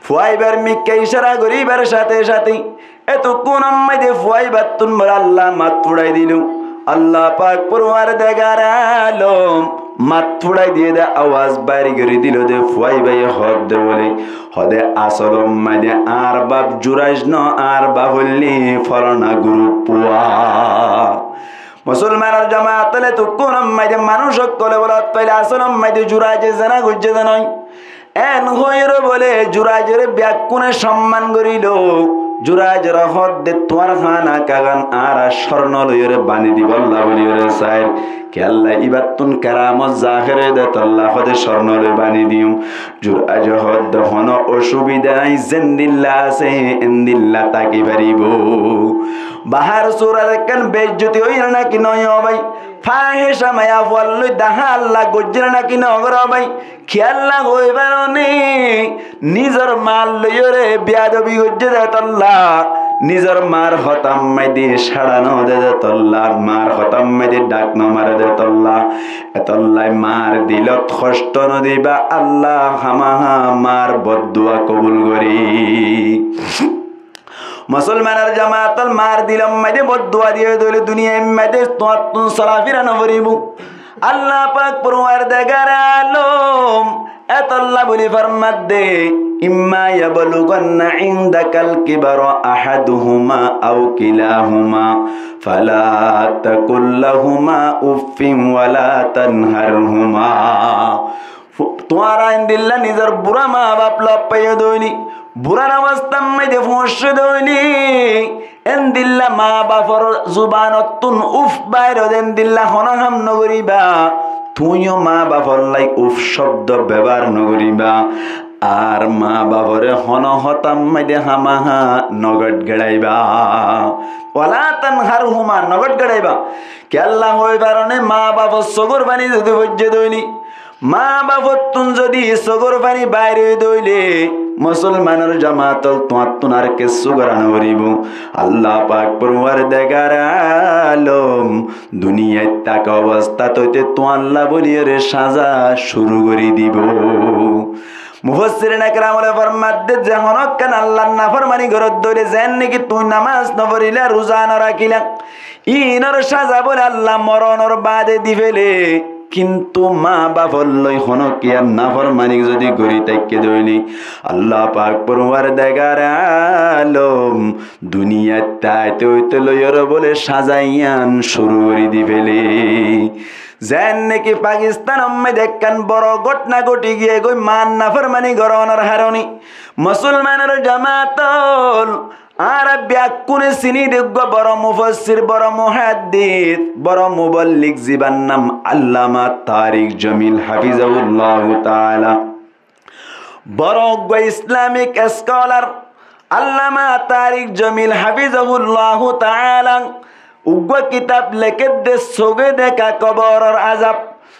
Fua íbar mikká icára goríbar cáte cáte Etukkúnor maze fua íbattún bóle Allah mat fuçai dilo. Allah pak forwardegare alom mat fuçai diyé de awaz bair gorí dilo de fua íbaye hoódde bóle, hoóde, "Asolor maze añár baf Juraij no, añár baf óilde folana gurur fua." Musolmanor jamaat ókkol, etukkúnor maze manúic ókkole bóle, "Ót faile asolor maze Juraije zena goijjé de noó." Eén hoiyóre bóle Juraijore beggúne somman gorílo. Juraijore hoódde, "Tuáñr hána kagan añára córno loiyóre bani dibálla bóliyoré sair. Kiyólla, íbattún keramot zahér óiye de tolla hoóde córno loi bani diyum." Juraije hoódde, "Honó ocubida nái, zendilla asé endilla táki faribóu." Bahár surat ekkán beizzoti óiye né náki noó bái? Fáhesha maiyafuar loi dahá Allah goijjé né náki noó goró bái? Kiyólla hoi faroné? Nizor mar loiyóre beyadobi goijjé de tolla, nizor mar hotár maze sára no de de tolla, mar hotár maze dhak no mare de tolla. Etolla mar dilot hosto no diba, Allah hámaha mar boddua kobul gorí. Musolmanor jamaat ókkol, mar dilor maze boddua diyé de óile duniyair maze tuáñttún solafira no foribó. Allah pak forwardegare alom etolla bóli formadde, "Imma yablughanna indakal kibara ahaduhuma aw kilahuma fala taqul lahuma uffin wala tanharhuma." Fu-, tuáñra endilla nizor bura maa baf loi faiyó de óile, burar obostár maze foóñiccó de óile, endilla maa bafor zubanottún uf bair óde endilla honó ham no goríba. Tuñí yó maa bafor loi uf cóbdo bebohár no goríba. Ar maa bafore honó hotár maze hámaha no got geçaiba. Wala tanharhuma, no got geçaiba. Kiyólla hoi faroné, maa bafor sogór faní zodi foijjé de óile, maa bafottún zodi sogór faní bair óiye de óile, musolmanor jamaat ókkol, tuáñttún ar kessú gorá no foribó. Allah pak forwardegare alom duniyait táka obostát óite tuáñlla bóliyoré sáza cúru gorí dibó. Mufassirine keram ókkole formadde, ze honókkán Allar naformani goródde óile, zeén niki tuñí namás no forilá, ruza no rakilá, iínor sáza bóle Allah moronor baade di féle. Kintu maa bafor loi honókiyar naformani zodi gorí táikke de óile, Allah pak forwardegare alom duniyait táite óite loiyóre bóle sáza yián cúru gorí di féle. Zeén niki Pakistanor maze ekkán boro gótna góti giyé goi, maar naformani gorónor haroné. Musolmanor jamaat ókkol, añára beggúne siní de uggwá boro mufassir, boro muhaddis, boro muballig, zibar nam Allama Tarik Jamil hafizahullahu taala. Boro uggwá Islamic scholar Allama Tarik Jamil hafizahullahu taala Uggúa kitab lekédde sóge deká koboror azab.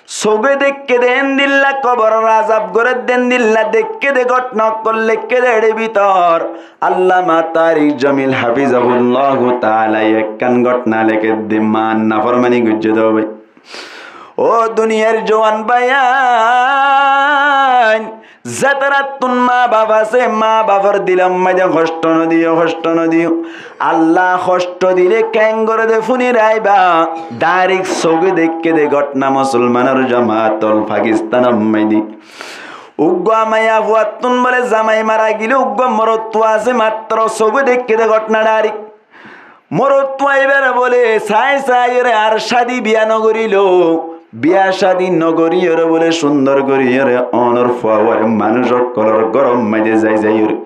Sóge deikkéde endilla koboror azab gorédde endilla deikkéde gótna ókkol lekéde éçe bútor. Allama Tarik Jamil hafizahullahu taala ekkán gótna lekédde, maa naformani goijjé dé bái. Ó duniyar juwan báiyain, zetárattún maa baf asé, maa bafor dilor maze hosto nodiyo, hosto nodiyo. Allah hosto dile keén goré dé fúni raiba. Dairek sóge deikké dé gótna musolmanor jamaat ól Pakistanor maze. Uggúa maiyafuattún bóle zamai mara gilé, uggúa morotfua asé mattro, sóge deikké dé gótna dairek. Morotfua ibáre bóle sai saiyóre ar cádi biya nogorílo, biya cádi nogoríyóre bóle cúndor goríyóre ónor fuaware manúic ókkolor góror maze zai zaiyóre.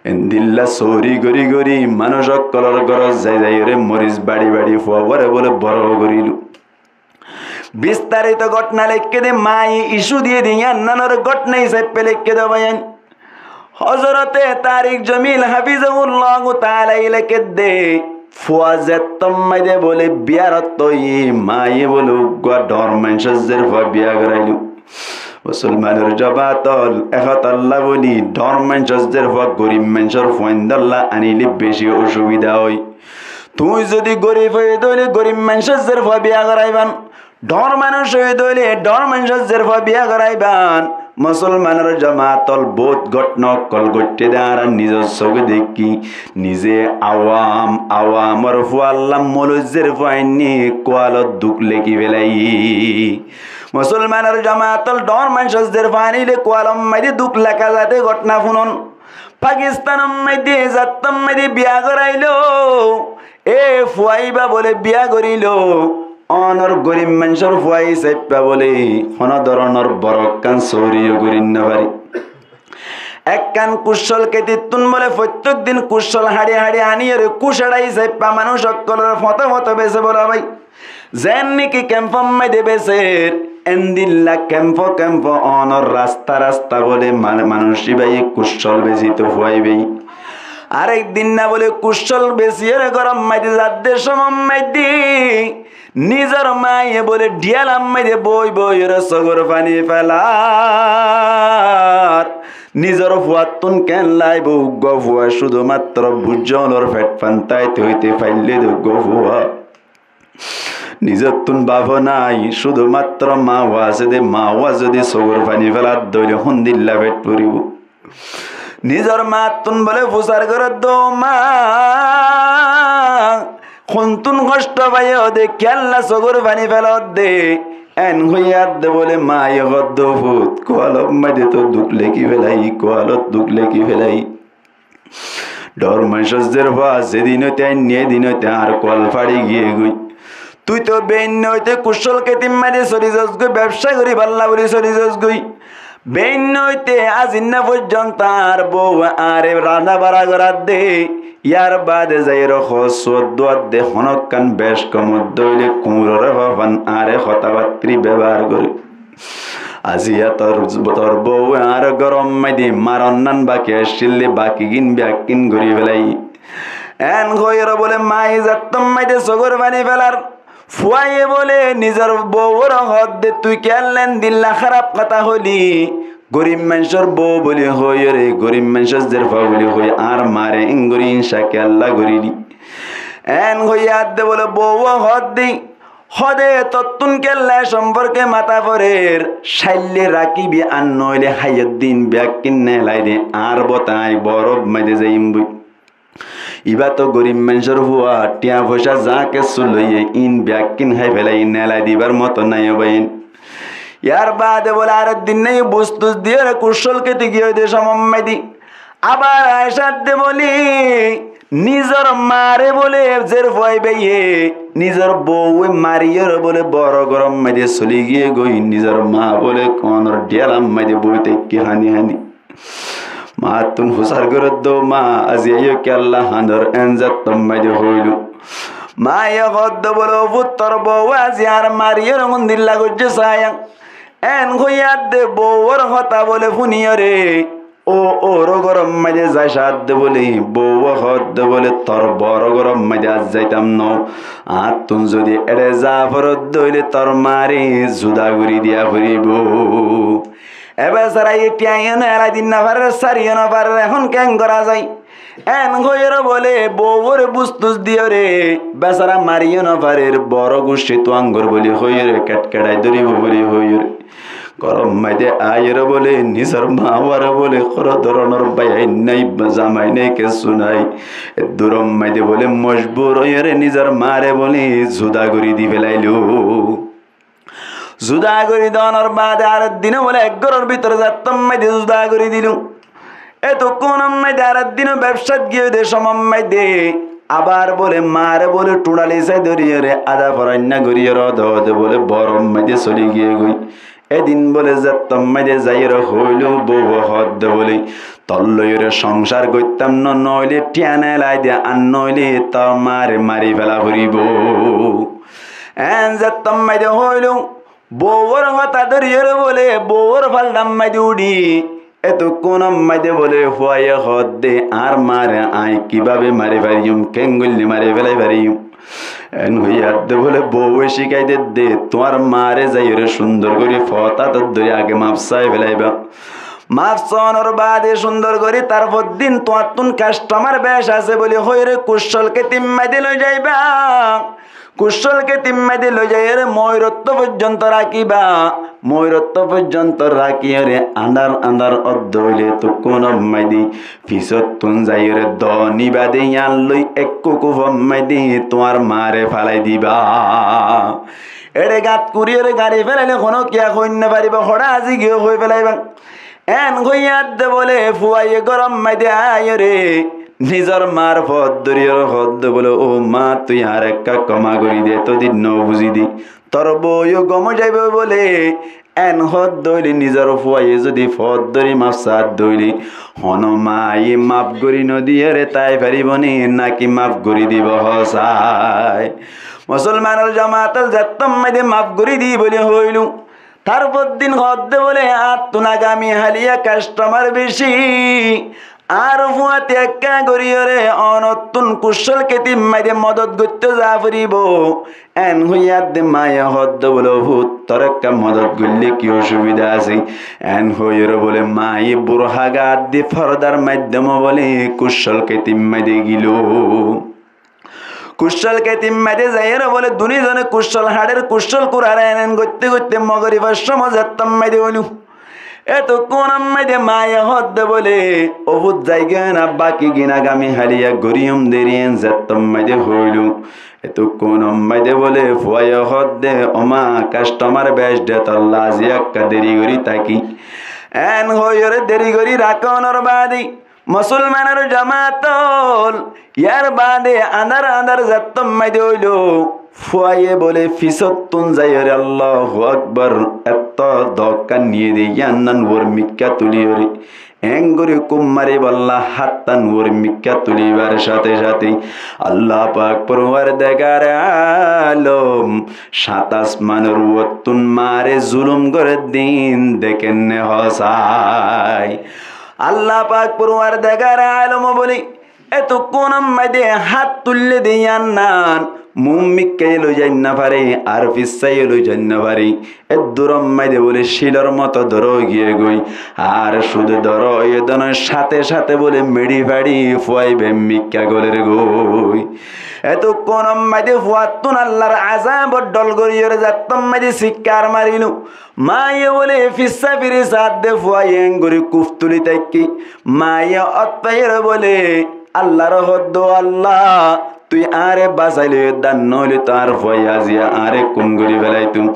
Endilla sóri gorí gorí manúic ókkolor górot zai zaiyóre moris baçi baçi fuaware bóle boro gorílo. Bistarito gótna leikké dé, maye icu diyé dé, yían nánor gótna hísafe leikké dé báiyain. Hozorote Tarik Jamil hafizahullahu taala lekédde, fua zettót maze bóle biyarot óiye, maye bóle uggúa dhoóñr maincór zerfua biya goráilo. Musolmanor jamaat ól, e hotálla bóli, dhoóñr maincór zerfua gorib maincór fuaindólla aníle beci ocubida ói. Tuñí zodi gorib óiye dé óile gorib maincór zerfua biya goráiban. Dhoóñr manúic óiye dé óile dhoóñr maincór zerfua biya goráiban. Musolmanor jamaat ól, bout gótna ókkol góitte dé añára nizor sóge deikki. Nize awam, awamor fualla moloi zerfua ainné kualot duk leki félaiye. Musolmanor jamaat ól, dhoóñr maincór zerfua aníle kualor maze duk leka za dé gótna fúnon. Pakistanor maze, zettót maze biya goráilo, e fua ibá bóle biya gorílo, ónor gorib maincór fua hísafe bóle honó dóronor borokkán sóri yó gorí nofaré. Ekkán kuccól ketittún bóle foittók din kuccól hañçi hañçi aníyóre kucéça hísafe manúic ókkolóre fóñte fóñte besé bóle bái. Zeén niki kemfor maze beser, endilla kemfo kemfo ónor rasta rasta bóle man-, manúic ibáye kuccól besito fua ibáye. Arek dinna bóle kuccól besiyóre góror maze zadde cómor maze nizor maye bóle dhiyalar maze boi boiyóre sogor faní félar. Nizor fuattún keén laibo, uggúa fua cúdu mattro buijjólor fet fantáite óite faillé dé uggúa fua. Nizottún bafó nái, cúdu mattro mawa asé dé, mawa zodi sogor faní féladde óile hondilla fet foribó. Nizor maattún bóle fusár gorédde, ó ma, hontún hoctho faiyó dé, kiyólla sogor faní félodde? Eén hoiyé adde bóle maye hoódde, ó fut, kualor maze to duk leki félai, kualot duk leki félai. Dhoóñr maincór zerfua, zedin óite ainní, edin óite añár kual fari giyé goi. Tui to beinna óite kuccól ketir maze soli zosgói, bebsá goríballa bóli soli zosgói. Beinna óite azinna foijjonto añár bouwe añáre rañda bara goradde. Yar baade zaiyóre hoó suwot duwadde, honókkan bec komodde óile kuñroré fafan añáre hotábattí bebohár goré. Aziya tor, tor bouwe añáre góror maze maronnán baki accíl dé, bakigín biyakkín gorí félai. Eén hoiyóre bóle maye zettót maze sogor faní félar. Fuaye bóle nizor bouwóre hoódde, tui kiyólla endilla háraf hotá hoili? Gorib maincór bou bóli hoiyóre, gorib maincór zerfua bóli hoi añár mare engorí incá kiyólla goríli? Eén hoiyé adde bóle bouwe hoódde, hóde tottún kiyólla e somforke matá forer, cáille rakíbi ar noóile háiyoddin biyakkín neelai de, añár bóte aññí borof maze zaiyum boi. Ibá to gorib maincór fua, thiañ foicá za kessú loiyé, iín biyakkín hái félai, neelai dibar moto nái ó báiyain. Yar baade bóle arek dinna yó bus tus diyóre kuccól keti giyói de cómor maze. Abar aicá de bóle nizor maare bóle zerfua ibáye nizor bouwe mariyóre bóle boro góror maze soli giyé goi, nizor maa bóle kuanor dhiyalar maze boi táikke hañdi hañdi. Maattún fusár gorédde, ó ma, aziya yó kiyólla hañdor? Eén zettót maze hoóilo. Maye hoódde bóle, ó fut, tor bouwe aziya añáre mariyóre hondilla goijjé saiyá. Eén hoiyé adde bouwor hotá bóle fúniyóre Ó, ór góror maze zai saádde bóle, bouwe hoódde bóle, tor bor góror maze ar zaitam no. Añáttun zodi eçe za foredde óile tor maáre zuda gorí diya foribóu. E besáraye thiañ yó no elai di no farer, sári yó no farer, ehón keén gorá zai? Eén hoiyóre bóle bouwóre bus tus diyóre, besara mari yó no farer, bor guccí tuáñgor bóli hoiyóre, ketketái dóribou bóli hoiyóre. Góror maze aiyóre bóle nizor maáre bóle hono dóronor bái nái, zamai nái, kessú nái. Eddurór maze bóle mojbur óiyore nizor maáre bóle zuda gorí di félailou. Zuda gorí donor baade areddinó bóle ek góror bútore zettór maze zuda gorí dilou. Etukkúnor maze areddinó bebsát giyé de cómor maze abar bóle maáre bóle thuñçali sai dóriyore ada forainna goríyore ode ode bóle boror maze soli giyé goi. Edin bóle zettór maze zaiyore hoilou, bouwe hoódde bóle, tor loiyore songsar goittám no, noóile thiañ elai de, ar noóile tor maáre mari féla foribóu. Eén zettór maze hoilou, bouwór hotá dóriyore bóle bouwór faldar maze uçí. Etukkúnor maze bóle fuaye hoódde, añár maáre aññí kibábe mari fariyum, keén goillé mari félai fariyum? Eén hoiyé de bóle bouwe cíkai dedde, tuáñr maáre zaiyore cúndor gorí fot átot dóri age maf sai félaiba. Maf soónor baade cúndor gorí tarfor din tuáñttun kastomar bec asé bóli hoiyóre kuccól ketir maze loi zaiba. Kuccól ketir maze loi zaiyóre moirottó foijjonto rakíba. Moirottó foijjonto rakíyore añdár añdár ódde óile etukkúnor maze fisóttun zaiyóre doo niba de yían loi ekku kufor maze tuáñr maáre félai diba. Eçe gat kuríyore gañri félaile honókiye hoi no faribá, hoçé azi giyé hoi félaiba. Eén hoiyé de bóle fuaye góror maze aiyóre nizor maar fot dóriyore hoódde bóle, "Ó maa, tui añáre ekká kóma gorí de, etódin no buzí de. Tor bou yó gom ói zaibou bóle." Eén hoódde óile nizor fuaye zodi fot dóri maf saádde óile honó maaye maf gorí no diyére tái faribó né, náki maf gorí dibou hoó sai? Musolmanor jamaat ól, zettór maze maf gorí di bóli hoilou, tarfor din hoódde bóle, añáttun agami háliya kastomar beci. Añár fuañti ekká goríyore onottún kuccól ketir maze modot goittó za foribó. Eén hoiyé de maaye hoódde bóle, "Ó fut, tor ekká modot goillé ki ocubida asé?" Eén hoiyóre bóle maaye burha gat di fordar maiddome bóle kuccól ketir maze gilou. Kuccól ketir maze zaiyóre bóle duní zone kuccól haçér, kuccól kurar, eén eén goitté goitté mogorifor cómot zettór maze óilou. Etukkúnor maze maaye hoódde bóle, "Ó fut, zaigói na, bákigin agami háliya goríyum deri," eén zettór maze hoilou. Etukkúnor maze bóle fuaye hoódde, "Ó maa, kastomar bec de, tolla aijja ekká deri gorí táki." Eén hoiyóre deri gorí rakónor baade Musolmanor jamaat ól, yar baade añdár añdár zettór maze óilou, fuaye bóle fisóttun zaiyóre, Allahu Akbar, ettó dookkán niyé de yíannan uor mikká tuliyóre, eéngorí kúb mari bolla háttán uor mikká tulibar cáte cáte Allah pak forwardegare alom sát asmanor uottún maáre zulum gorér din dekénne hoó sai. Allah pak forwardegare alom bóle, etukkúnor maze hát tuillé de yíannan muúmikkáye loi zai no fare, ar fissáye loi zai no fare. Eddurór maze bóle cílor moto dóro ói giyé goi, ar cúde dóro óiye dónor cáte cáte bóle meçi façi fuaye bemmikká golér goi. Etukkúnor maze fuattún Allar azabor dhol goríyore zettór maze sikkar marilou. Maaye bóle fissá firi saádde fuaye eéngorí kúf tuli táikke. Maaye ót faiyóre bóle Allaré hoódde, "Ó Allah, tui añáre basai loiyó de, ar noóile to añár fuaye aijja añáre kún gorí félaitou."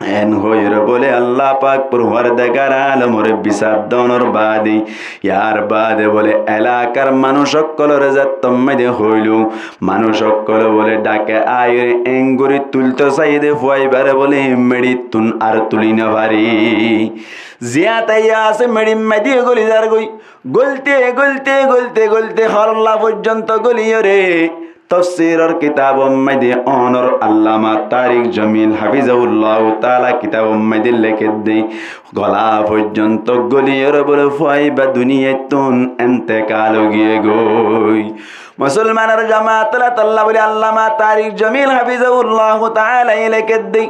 Eén hoiyóre bóle Allah pak forwardegare alomoré bisar donor baade, yar baade bóle elakar manúic ókkolore zettór maze hoilou, manúic ókkole bóle dhake aiyóre eéngorí tuilto saiyé de fuaibáre bóle meçittún ar tuli no fare. Ziyán táiya asé meçir maze goli zargoi. Golte golte golte golte holla foijjonto goliyóre tofsiror kitabor maze onor Allama Tarik Jamil hafizahullahu taala kitabor maze lekédde, gola foijjonto goliyóre bóle fua íba duniyaittún entekal ói giyé goi. Musolmanor jamaat, Allah taala bóle Allama Tarik Jamil hafizahullahu taala ye lekédde,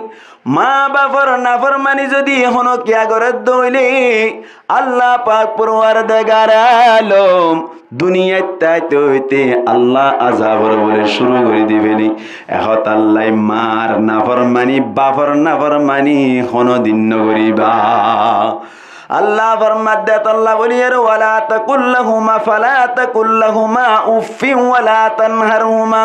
maa bafor naformani zodi honó kiya gorédde óile, Allah pak forwardegar alom duniyait táite óite Allah azabor bóle cúru gorí dibeli. Ehón Allah maar naformani, bafor naformani honódin nogoríba. Allah formadde, Allah bóle, ولا تقل لهما، فلا تقل لهما أف ولا تنهرهما.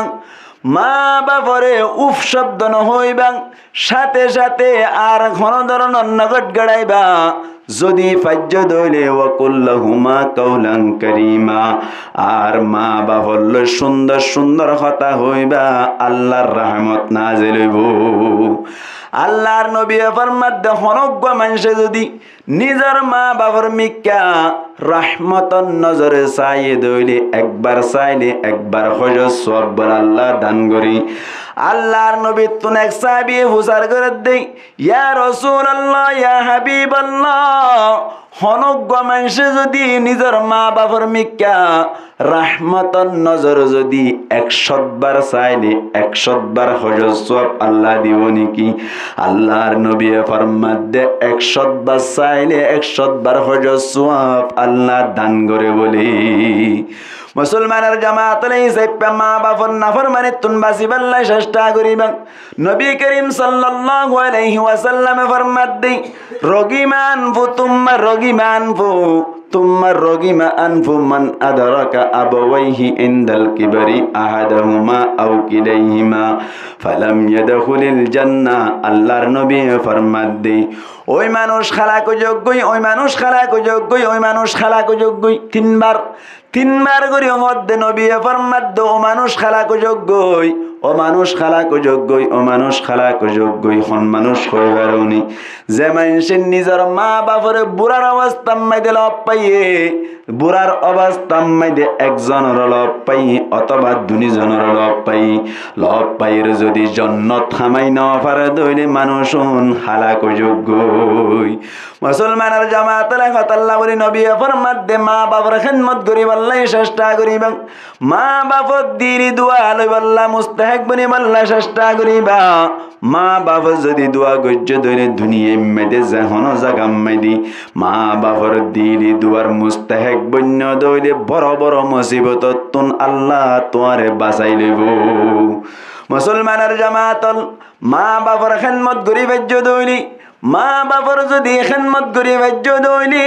Maa bafore uf cobdo nohoiba, cáte cáte ar honó doronor nogot gaçaiba. Zodi faijjó de óile, وقل لهما قولا كريما. Ar maa bafor loi cúndor cúndor hotá hoiba, Allar rahmot nazil óibo. Allar nobiye formadde, honó uggwá maincé zodi nizor maa bafor mikká rahmotor nozore saiyé de óile, ekbar saile ekbar hóijor suwab bóle Allah dan gorí. Allar nobittún ek sahabiye fusár gorédde, ya Rosulallah, ya Habiballah, honó uggwá maincé zodi nizor maa bafor mikká rahmotor nozore zodi ek cót bar saile ek cót bar hóijor suwab Allah dibo niki? Allar nobiye formadde, ek cót bar saile ek cót bar hóijor suwab Allah dan goré bóle. Musolmanor jamaat, Allah hísafe maa bafor naformanittún basibálla cesta goríba. Nobi Kerim sallallahu alaihi wasallame formadde, رغم أنف ثم رغم أنف ثم رغم أنف من أدرك أبويه عند الكبر أحدهما أو كليهما فلم يدخل الجنة. Allar nobiye formadde, ói manúic hálak ói zagói, ói manúic hálak ói zagói, ói manúic hálak ói zagói. Tin bar, tin bar gorí hoódde nobiye formadde, ó manúic hálak ói zagói, ó manúic hálak ói zagói, ó manúic hálak ói zagói. Hon manúic hoi faróni? Ze maincé nizor maa bafore burar obostár maze lob faiyé, burar obostár maze ekzonore lob faiyé otóba duizonore lob faiyé, lob faiyóre zodi jonnot hamai nofaré de óile manúic hon hálak ói zagói. Musolmanor jamaat, Allah hotá Allah bóli, nobiye formadde, maa bafor hédmot goríballa cesta goríba. Maa bafor dili dua loiballa mustahek boniballa cesta goríba. Maa bafor zodi dua goijjó de óile duniyair maze ze honó zagar maze maa bafor dili duar mustahek boinno de óile boro boro musibotottún Allah tuáñre basai loibo. Musolmanor jamaat, maa bafor hédmot gorí faijjó de óile, maa bafor zodi hédmot gorí faijjó de óile,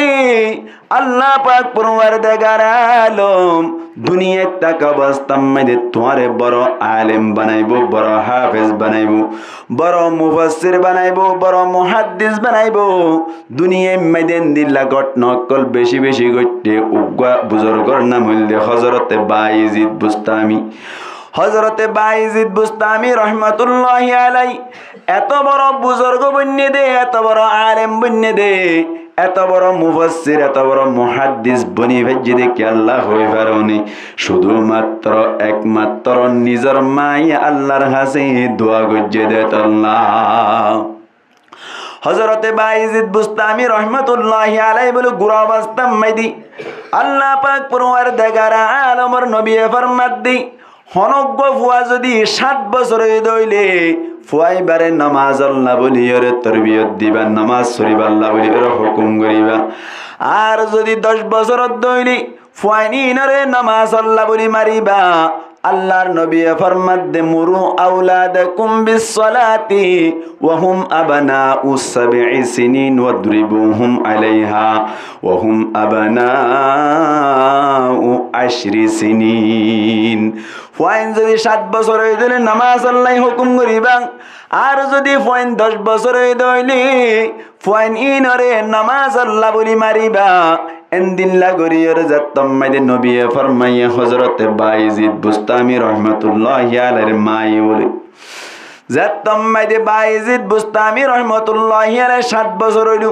Allah pak forwardegar alom duniyait táka obostár maze tuáñre boro alem banaibo, boro hafez banaibo, boro mufassir banaibo, boro muhaddis banaibo. Duniyair maze endilla gótna ókkol beci beci góitte. Uggwá buzurgor nam óilde Hozorote Bayezid Bustami. Hozorote Bayezid Bustami rahmatullahi alai eto boro buzurgo boinné de, eto boro alem boinné de, eto boro mufassir, eto boro muhaddis boni faijjé de kiyólla hoi faróni? Cúdu matro, ek matro nizor maye Allar hañsé dua goijjé de tolla. Hozorote Bayezid Bustami rahmatullahi alai bóle, gura obostár maze Allah pak forwardegar alomor nobiye formadde, honó uggwá fua zodi sát bosór óiye de óile, fua íbare nomazolla bóli yóre torbiyot diba, nomaz foriballa bóli yóre hókum goríba. Ar zodi doc bosór óiye de óile, fuain ínore nomazolla bóli mariba. Allar nobiye formadde, مروا أولادكم بالصلاة وهم أبناء سبع سنين واضربوهم عليها وهم أبناء عشر سنين. Fuain zodi sát bosór óiye de óile nomazolla hókum goríba. Ar zodi fuain doc bosór óiye de óile, fuain ínore nomazolla bóli mariba. Endilla gorí yóre zettót maze nobiye formaiye Hozorote Bayezid Bustami rahmatullahi alaire maye bóle. Zettót maze Bayezid Bustami rahmatullahi alai sát bosór óilo,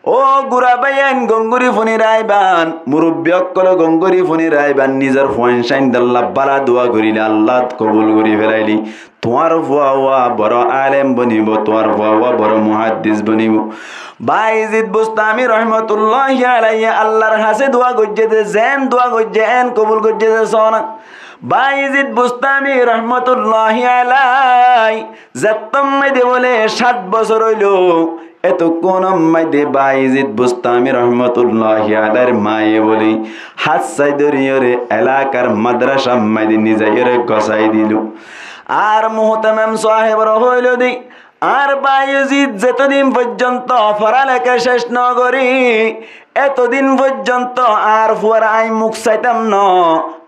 Ó gura báiyain, gom gorí fúni raibán, murubbi ókkol gom gorí fúni raibán, nizor fuain sáindalla bála dua goríle Allah kobul gorí felaile, tuáñr fua uwá boro alem bonibo, tuáñr fua uwá boro muhaddis bonibo. Baezid Bustami rahmatulláhi alaihi Allar hañsé dua goijjé de, zeén dua goijjé eén kobul goijjé de sóna. Baezid Bustami rahmatulláhi alaihi zettót maide bóle sát bosór óilo, etókkun maide Baezid Bustami rahmatulláhi alaihir maye bóle hát sai dóriyoré elakar madrasar maide nizaiyóre gosái dilo. Ar Muhtemem sáheb re hoilo de, ar Baezid zetodin foijjonto foraleká céc no gorí, etodin foijjonto ar fuar añí muk saitam no,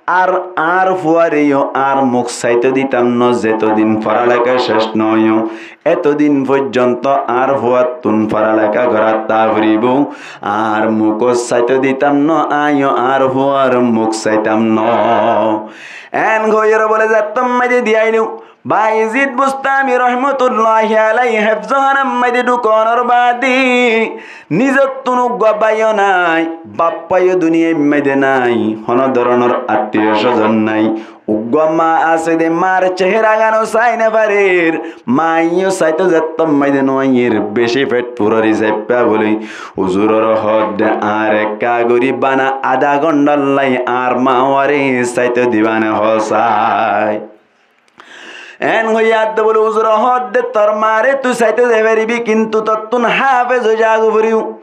ar ar fuareyó ar muk saito ditam no, zetodin foraleká céc no óiyo, etodin foijjonto ar fuattún foraleká gorátta foribo, ar muk saito ditam no, añíyo ar fuar muk saitam no. Eén hoiyóre bóle zettót maide diyailo. Baezid Bustami rahmatulláhi alaihi hefzohánat maide dhukónor baade nizottún uggúa báiyo nái, baffaiyó duniyait maide nái, honó doronor attiyo sozon nái. Uggúa ma asé de, mar cehéragan ó sai no farer, maiyó saito zettót maide no aiyér, beci fet furóri saiffá bóle. Huzuror hoódde añáre ekká gorí bana adá gondallá añár ma uwáre saito dibá né hoó sai. Eén hoiyé adde bóle, huzure hoódde tor mare tui saito zai faribi, kintu tottún hafez ói zagói foribo.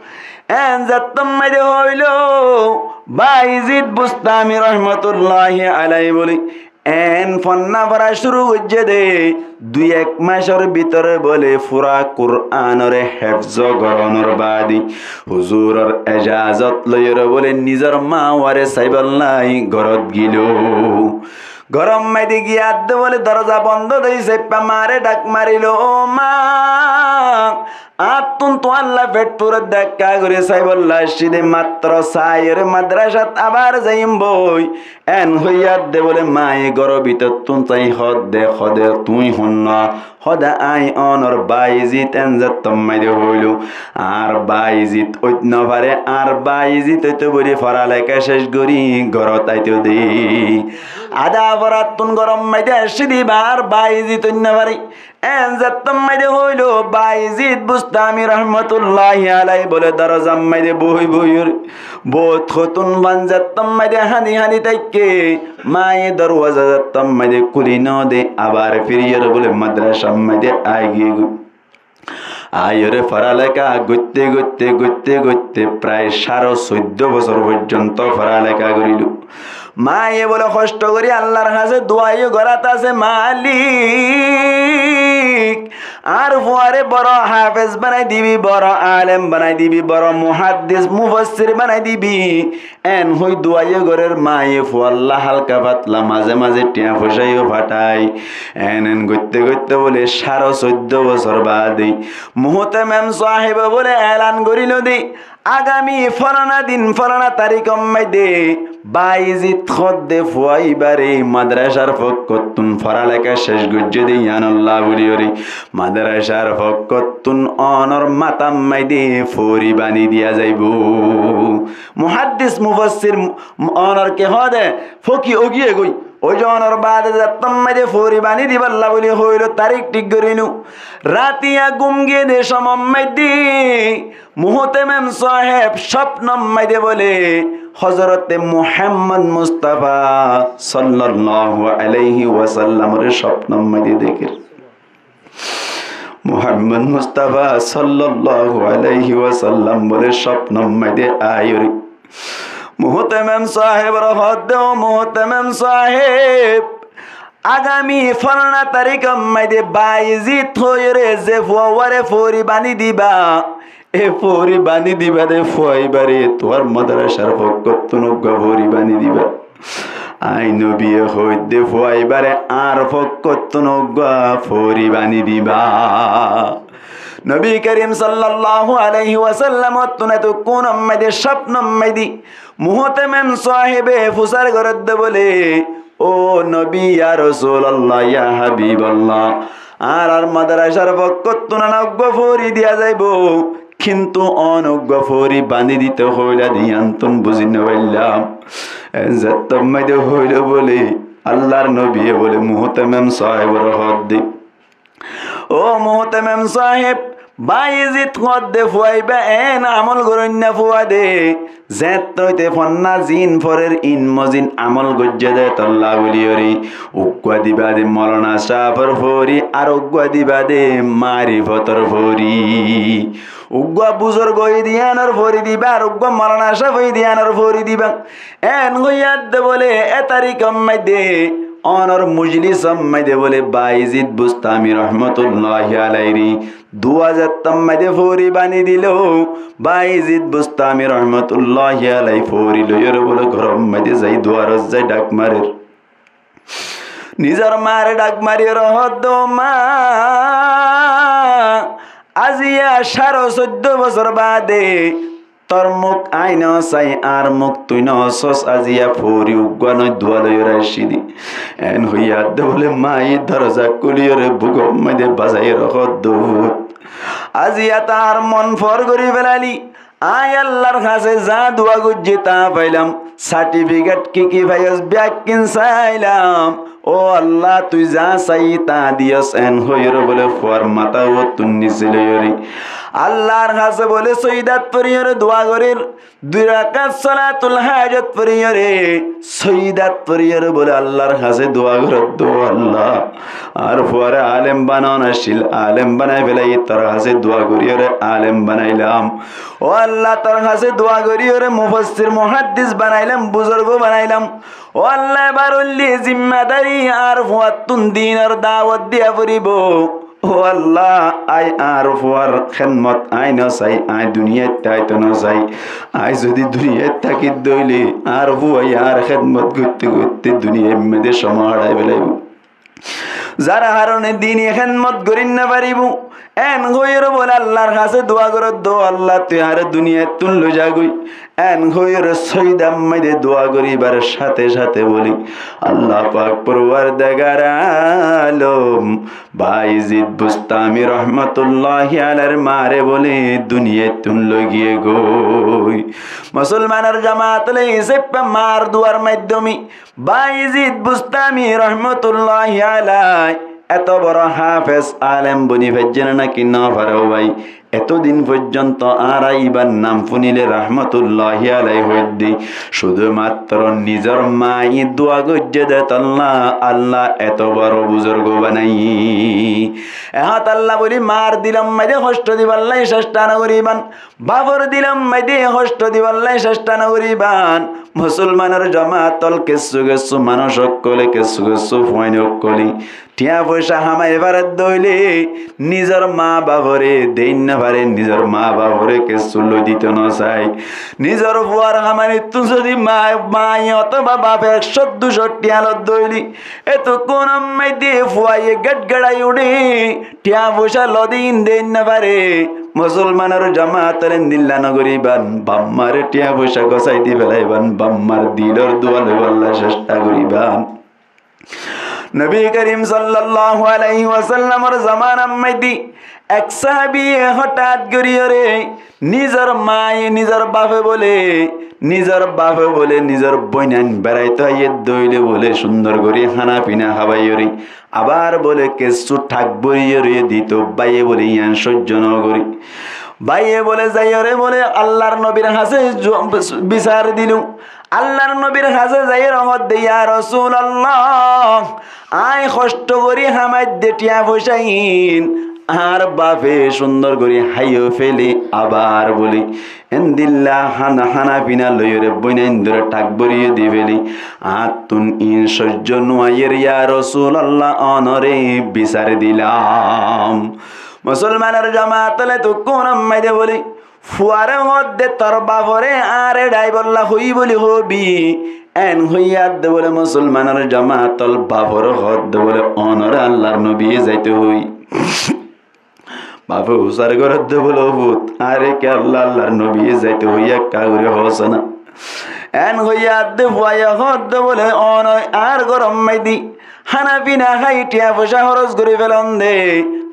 Eén zettót maide hoilo, Baezid Bustami rahmatulláhi alaihi bóle, eén fonná fora cúru goijjé de, dui ek macor bútore bóle fura Kuranore hefzo gorónor baade huzuror ejazot loiyóre bóle nizor ma uwáre saibálla górot gilo. Górot maide giyé adde bóle doroza bondó de, saiffá mare dhak marilo, ó ma, añáttún tuáñlla fet furódde ekká gorí saibólla aiccí de, mattro saiyóre madrasat abar zaiyum boi. Eén hoiyé adde bóle maye góror bútottún sai hoódde, hoóde tuñí honnúa? Hoóde añí ónor Baezid. Eén zettót maide hoilo, añár Baezid óit no fare, añár Baezid óito bóli foraleká céc gorí górot aito de. Adá forattún górot maide aiccí de, añár Baezid óit no fare. Eén zettót maide hoilo, Baezid Bustami rahmatulláhi alaihi bóle dorozar maide boói boói óre, bout hotún fan zettót maide hañdi hañdi táikke, maye dorwaza zettót maide kúli no de, abar firiyoré bóle madrasar maide aigiyé goi. Aiyóre foraleká goitte goitte goitte goitte prai sáre soiddó bosór foijjonto foraleká gorilo. Maye bóle hoctho gorí Allar hañsé duaiyó gorát asé, Malik, añár fuare boro hafez banai dibi, boro alem banai dibi, boro muhaddis mufassir banai dibi. Eén hoi duaiyó gorér maye fualla halka fatla maze maze thiañ foicáyo fathai. Eén eén goitte goitte bóle sáre soiddó bosór baade Muhtemem sáhebe bóle elan gorílo de, agami folana din folana tarikor maide Baezid hoódde fua ibáre madrasar fokkottún foraleká céc goijjé de yíanolla bóliyoré madrasar fokkottún ónor matar maide fori bani diya zaibou. Muhaddis mufassir ónor ke hoóde fóki ógiyé goi. Ói zonor baade zettót maide fori bani dibálla bóli hoilo, tarik thík gorílo. Ratiya gúm giyé de somot maide Muhtemem sáheb cópnot maide bóle Hozorote Muhammod Mustafa sollallahu alaihi wasallamoré cópnot maide dekér. Muhammod Mustafa sollallahu alaihi wasallam bóle cópnot maide aiyóre Muhtemem sáhebore hoódde, ó Muhtemem sáheb, agami folana tarikor maide Baezid hoiyóre ze fua uwáre fori bani diba, e fori bani diba de fua ibáre tuáñr madrasar fokkottún uggúa fori bani diba. Añí nobiye hoóidde fua ibáre añár fokkottún uggúa fori bani diba. Nobi Kerim sollallahu alaihi wasallamottún etukkúnor maide cópnor maide Muhtemem sáhebe fusár gorédde bóle, ó nobi, ya Rosulallah, ya Habiballah, añárar madrasar fokkottún uggúa fori diya zaibou, Kintu one uggwá fori bani dito hoila de, yián tun buzi no faillám. En zettót maze hoilo bole, Allar nobiye bole Muhtemem sáhebore hoódde, "Ó Muhtemem sáheb, Baezid hoódde fua ibá en amol goróinna fua de, zeéñtte óite fonná ziín forer iín mozin amol goijjé de tolla buliyóre, uggwá diba de Molana sáfor fori, ar uggwá diba de marifotor fori." Uggwá buzurgo óiye de yíanor fori diba, ar uggwá molana sáf óiye de yíanor fori diba. En hoiyé de bóle, e tarikót maze, onor mujlisót maze bóle, Baezid Bustami rohmotulláhi alaihre duwa zettót maze fori bani dilo. Baezid Bustami rohmotulláhi alaih fori loiyóre bóle, góror maze zai duwarot zai dhak marer. Nizor maáre dhak mariyóre hoódde, "Ó ma, aziya sáre sóiddo bosór baade tor muk aññí no sai, añár muk tui no sós, aziya fori uggwá noi duwa loiyóre aiccí de." En hoiyé de bóle, maáye doroza kúliyóre bukót maze bazaiyóre hoódde, "Ó fut, aziya to añár mon for gorí felaili." Aññí Allar hañsé za duwa goijjí taa failam, sartifiket ki ki faiyós bekkín sailam. Ó Alla, tui za saiyí taa diyós, en hoiyóre bóle fuar matá uottún nise loiyóre Allar hañsé bóle sóidat foriyóre duwa gorér. Dui rakat solatul hájot foriyóre, sóidat foriyóre bóle Allar hañsé duwa gorér de, "Ó Alla, añár fuare alem banaon accíl, alem banai felaiyí, tor hañsé duwa goríyóre alem banailam. Ó Alla, tor hañsé duwa goríyóre mufassir muháddis banailam, buzurgo banailam. Ó Alla, ebar óile zimmadari añár fuattún dinor dawot diya foribó. Ó Alla, aññí añár fuar hédmot aññí no sai, aññí duniyait táito no sai. Aññí zodi duniyait táki de óile añár fuaye añár hédmot goitté goitté duniyair maze cómot hárai felaibó." Zar harone dini hédmot gorí no faribó. En hoiyóre bóle Allar hañsé duwa gorér de, "Ó Alla, tui añáre duniyattún loi zagói." En hoiyóre sóidat maze duwa goríbar sáte sáte bóle, "Alla pak, forwardegar alom, Baezid Bustami rohmotulláhi alaihir maáre bóle duniyattún loi giyé goi." Musolmanor jamaat ókkol, e hísafe maar duwar maiddome Baezid Bustami rohmotulláhi alaih eto boro háfes alem boni faijjé né náki no fare ó bái? Eto din foijjonto añára ibar nam funile rohmotulláhi alaih hoiddé, cúdu matro nizor maáye duwa goijjé de tolla Alla eto boro buzurgo banaiyé. Ehón tolla buli maar dilor maze hoctho dibálla cesta no goríban. Bafor dilor maze hoctho dibálla cesta no goríban. Musolmanor jamaat ókkol, kessú kessú manúc ókkole, kessú kessú fuain ókkole thiañ foicá hamai fare de óile nizor maa bafore dei no fare, nizor maa bafore kessú loi dito no sai. Nizor fuar hamanittú zodi maa, maaye otóba bafe ekcó ducó thiañ loi de óile, etukkúnor maze fuaye gatgaçai uçé, thiañ foicá loi de iín dei no fare. Musolmanor jamaat ókkol, endilla no goríban, baf maare thiañ foicá gosái di felaiban, baf maar dilor duwa loibálla cesta goríban. Nobi Korim sollallahu alaihi wasallamor zomanar maze ek sahabiye hotát goríyore nizor maaye, nizor bafe bóle, nizor bafe bóle, nizor boinain beraito aiyé de óile bóle cúndor gorí hána fina hábaiyore, abar bóle kessú thak bóriyoré dito, báiye bóle yián sóijjo no gorí. Báiye bóle zaiyore bóle Allar nobir hañsé ju-, bisar dilo. Allar nobir hañsé zaiyore hoódde, "Ya Rosulallah, aññí hoctho gorí hamaidde thiañ foicá iín añár bafe cúndor gorí háiyo fele, abar bóle endilla hána, hána fina loiyore boinaindóre thak bóriyo di fele, añáttun iín sóijjo no aiyér, ya Rosulallah, onóre bisar dilam." Musolmanor jamaat ókkol, etukkúnor maze bóle fuare hoódde, "Tor bafore añáre dhaibólla hoói bóli hoóbi." En hoiyé de bóle musolmanor jamaat ókkol, bafore hoódde bóle, "Onóre Allar nobiye zaito hoói." Bafe usar gorédde bóle, "Ó fut, añáre ki Alla, Allar nobiye zaito hoói ekká gorí hoós na?" En hoiyé de fuaye hoódde bóle, "Onói añár góror maze hána fina hái thiañ foicá hóros gorí felon de,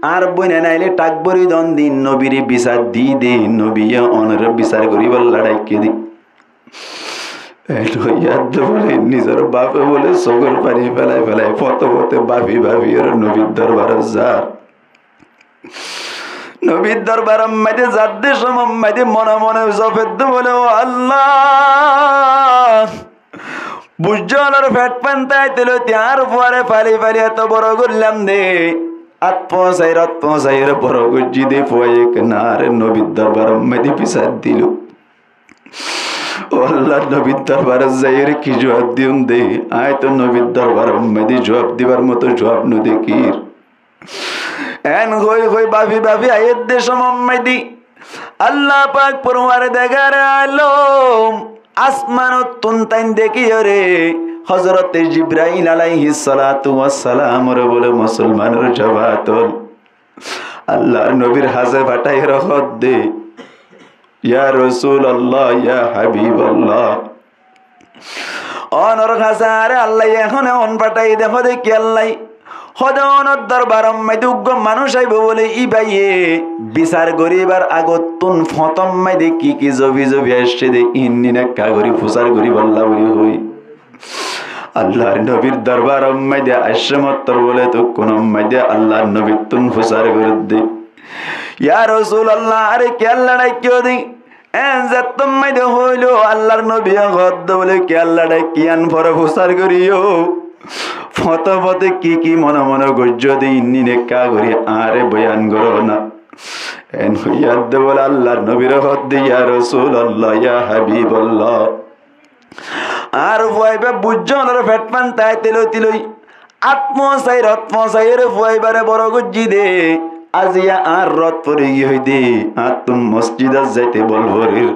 añár bóin ain ailé thak bóri don de, nobire bisar di de, nobiye onore bisar goríbolla dhaikke de. Eén hoiyé de bóle nizor bafe bóle sógor faní felai felai fote fote bafi bafi ore nobir dorbarot zar. Nobir dorbaror maze zadde somot maze mone mone zofedde bóle, "Ó Allah, buijjó ólor feth fán táite lóti añár fuare fali fali eto boro goillám de, át foñsai rot foñsai ore boro goijjí de, fuaye kiyá añáre nobir dorbaror maze bisar dilo." Ó Allar nobir dorbarot zaiyóre ki juab diyum de? Aññí to nobir dorbaror maze juab dibar moto juab no dekír. Eén hoi hoi bafi bafi aiyér de somot maze Allah pak forwardigare alom asmanottún tain dekíyore Hozrote Jibrail alaihi salatu wassalamore bóle musolmanor jamaat ol, Allar nobir hase fathaiyóre hoódde, "Ya Rosulallah, ya Habiballah, onor hase añáre Allaye ehón ehón fathaiyé de." Hóde, "Kiyólla?" Hóde, "Onor dorbaror maze uggwá manúic aibó bóle, íbaye bisar goríbar agottún foñtom maze ki ki zobi zobi aiccé de, iín ekká gorí fusar goríbolla bóli hoi." Allar nobir dorbaror maze aiccé mottor bóle tukkúnor maze Allar nobittún fusar gorédde, "Ya Rosulallah, añáre kiyólla dhaikkó de?" Eén zettót maze hoóilo, Allar nobiye hoódde bóle, "Kiyólla dhaikkí?" Yián fore fusar goríyo. Fote fote ki ki mone mone goijjó de, iín ekká gorí añáre boyan goró na. Eén hoiyé de bóle Allar nobire hoódde, "Ya Rosulallah, ya Habiballah, añár fuaibá buijjó ólor feth fán táite lóti loi át foñsai rot foñsai ore fuaibáre boro goijjí de. Aziya añár rot fori giyói de, añáttún mosjidot zaite bol forir.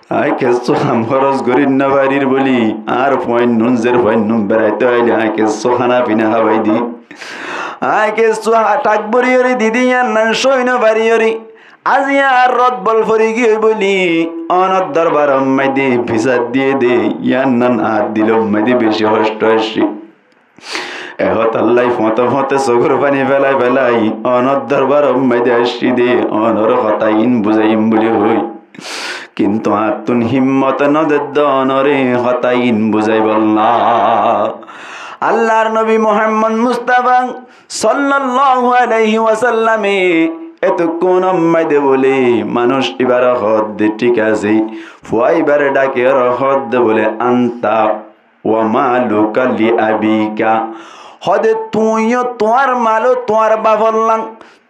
Aññí kessú ham hóros gorí no farir bóli, añár fuainnún zer fuainnún beraito aile aññí kessú hána fina hábai di, aññí kessú ha-, thak bóri yóre di di, yián nan sói no fari yóre. Aziya añár rot bol fori giyói bóli onor dorbaror maze bisar diyé de, yián nan añár dilor maze beci hoctó aiccí." E hotalla fote fote sógor faní felai felai onor dorbaror maze aiccí de, onore hotá iín buzaiyum bóli hoi. Kintu añáttún himmot no dedde onore hotá iín buzaibolla. Allar nobi Muhammod Mustafa sollallahu alaihi wasallame etukkúnor maze bóle manúic ibáre hoódde, "Thík asé." Fua ibáre dhakiyóre hoódde bóle, "Anta wa maluka li abika." Hóde, "Tuñí yó tuáñr mal ó tuáñr bafor lán,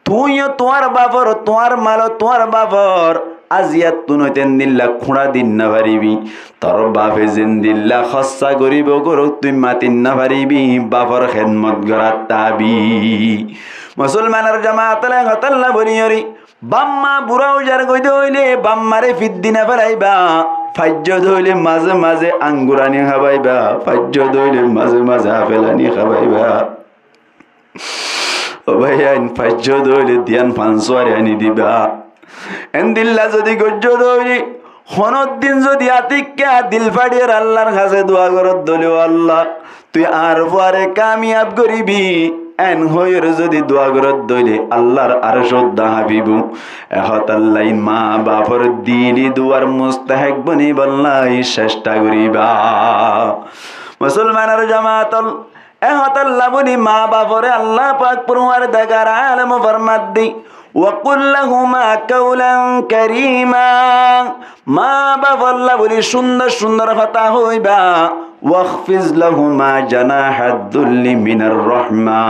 tuñí yó tuáñr bafor, tuáñr mal ó tuáñr bafor. Aziyattún óite endilla kúñça di no faribi. Tor bafe zendilla hóssa goríbo gorók, tui mati no faribi, bafor hédmot gorat tábi." Musolmanor jamaat ol, e hotalla bóli yóre baf ma bura ói zargói de óile baf mare fit di no félaiba. Faijjó de óile maze maze angur aní hábaiba. Faijjó de óile maze maze afel aní hábaiba. Ó báiyain, faijjó de óile diyan fansúari aní diba. Endilla zodi goijjó de óile, honóddin zodi atikka dil façiyóre Allar hañsé dua goródde óile, "Ó Allah, tui añár fuare kamiyab goríbi," en hoiyóre zodi dua goródde óile, Allar arcót dahá fibou. E hotalla ma bafor dili duar mustahek bonibálla cesta goríba. Musolmanor jamaat ol, e hotalla buli ma bafore Allah pak forwardigare alom formadde, "Wa qul lahuma qawlan karima." Ma bafolla buli cúndor cúndor hotá hoiba. "Wakhfiz lahuma janahad dulli minar rahma."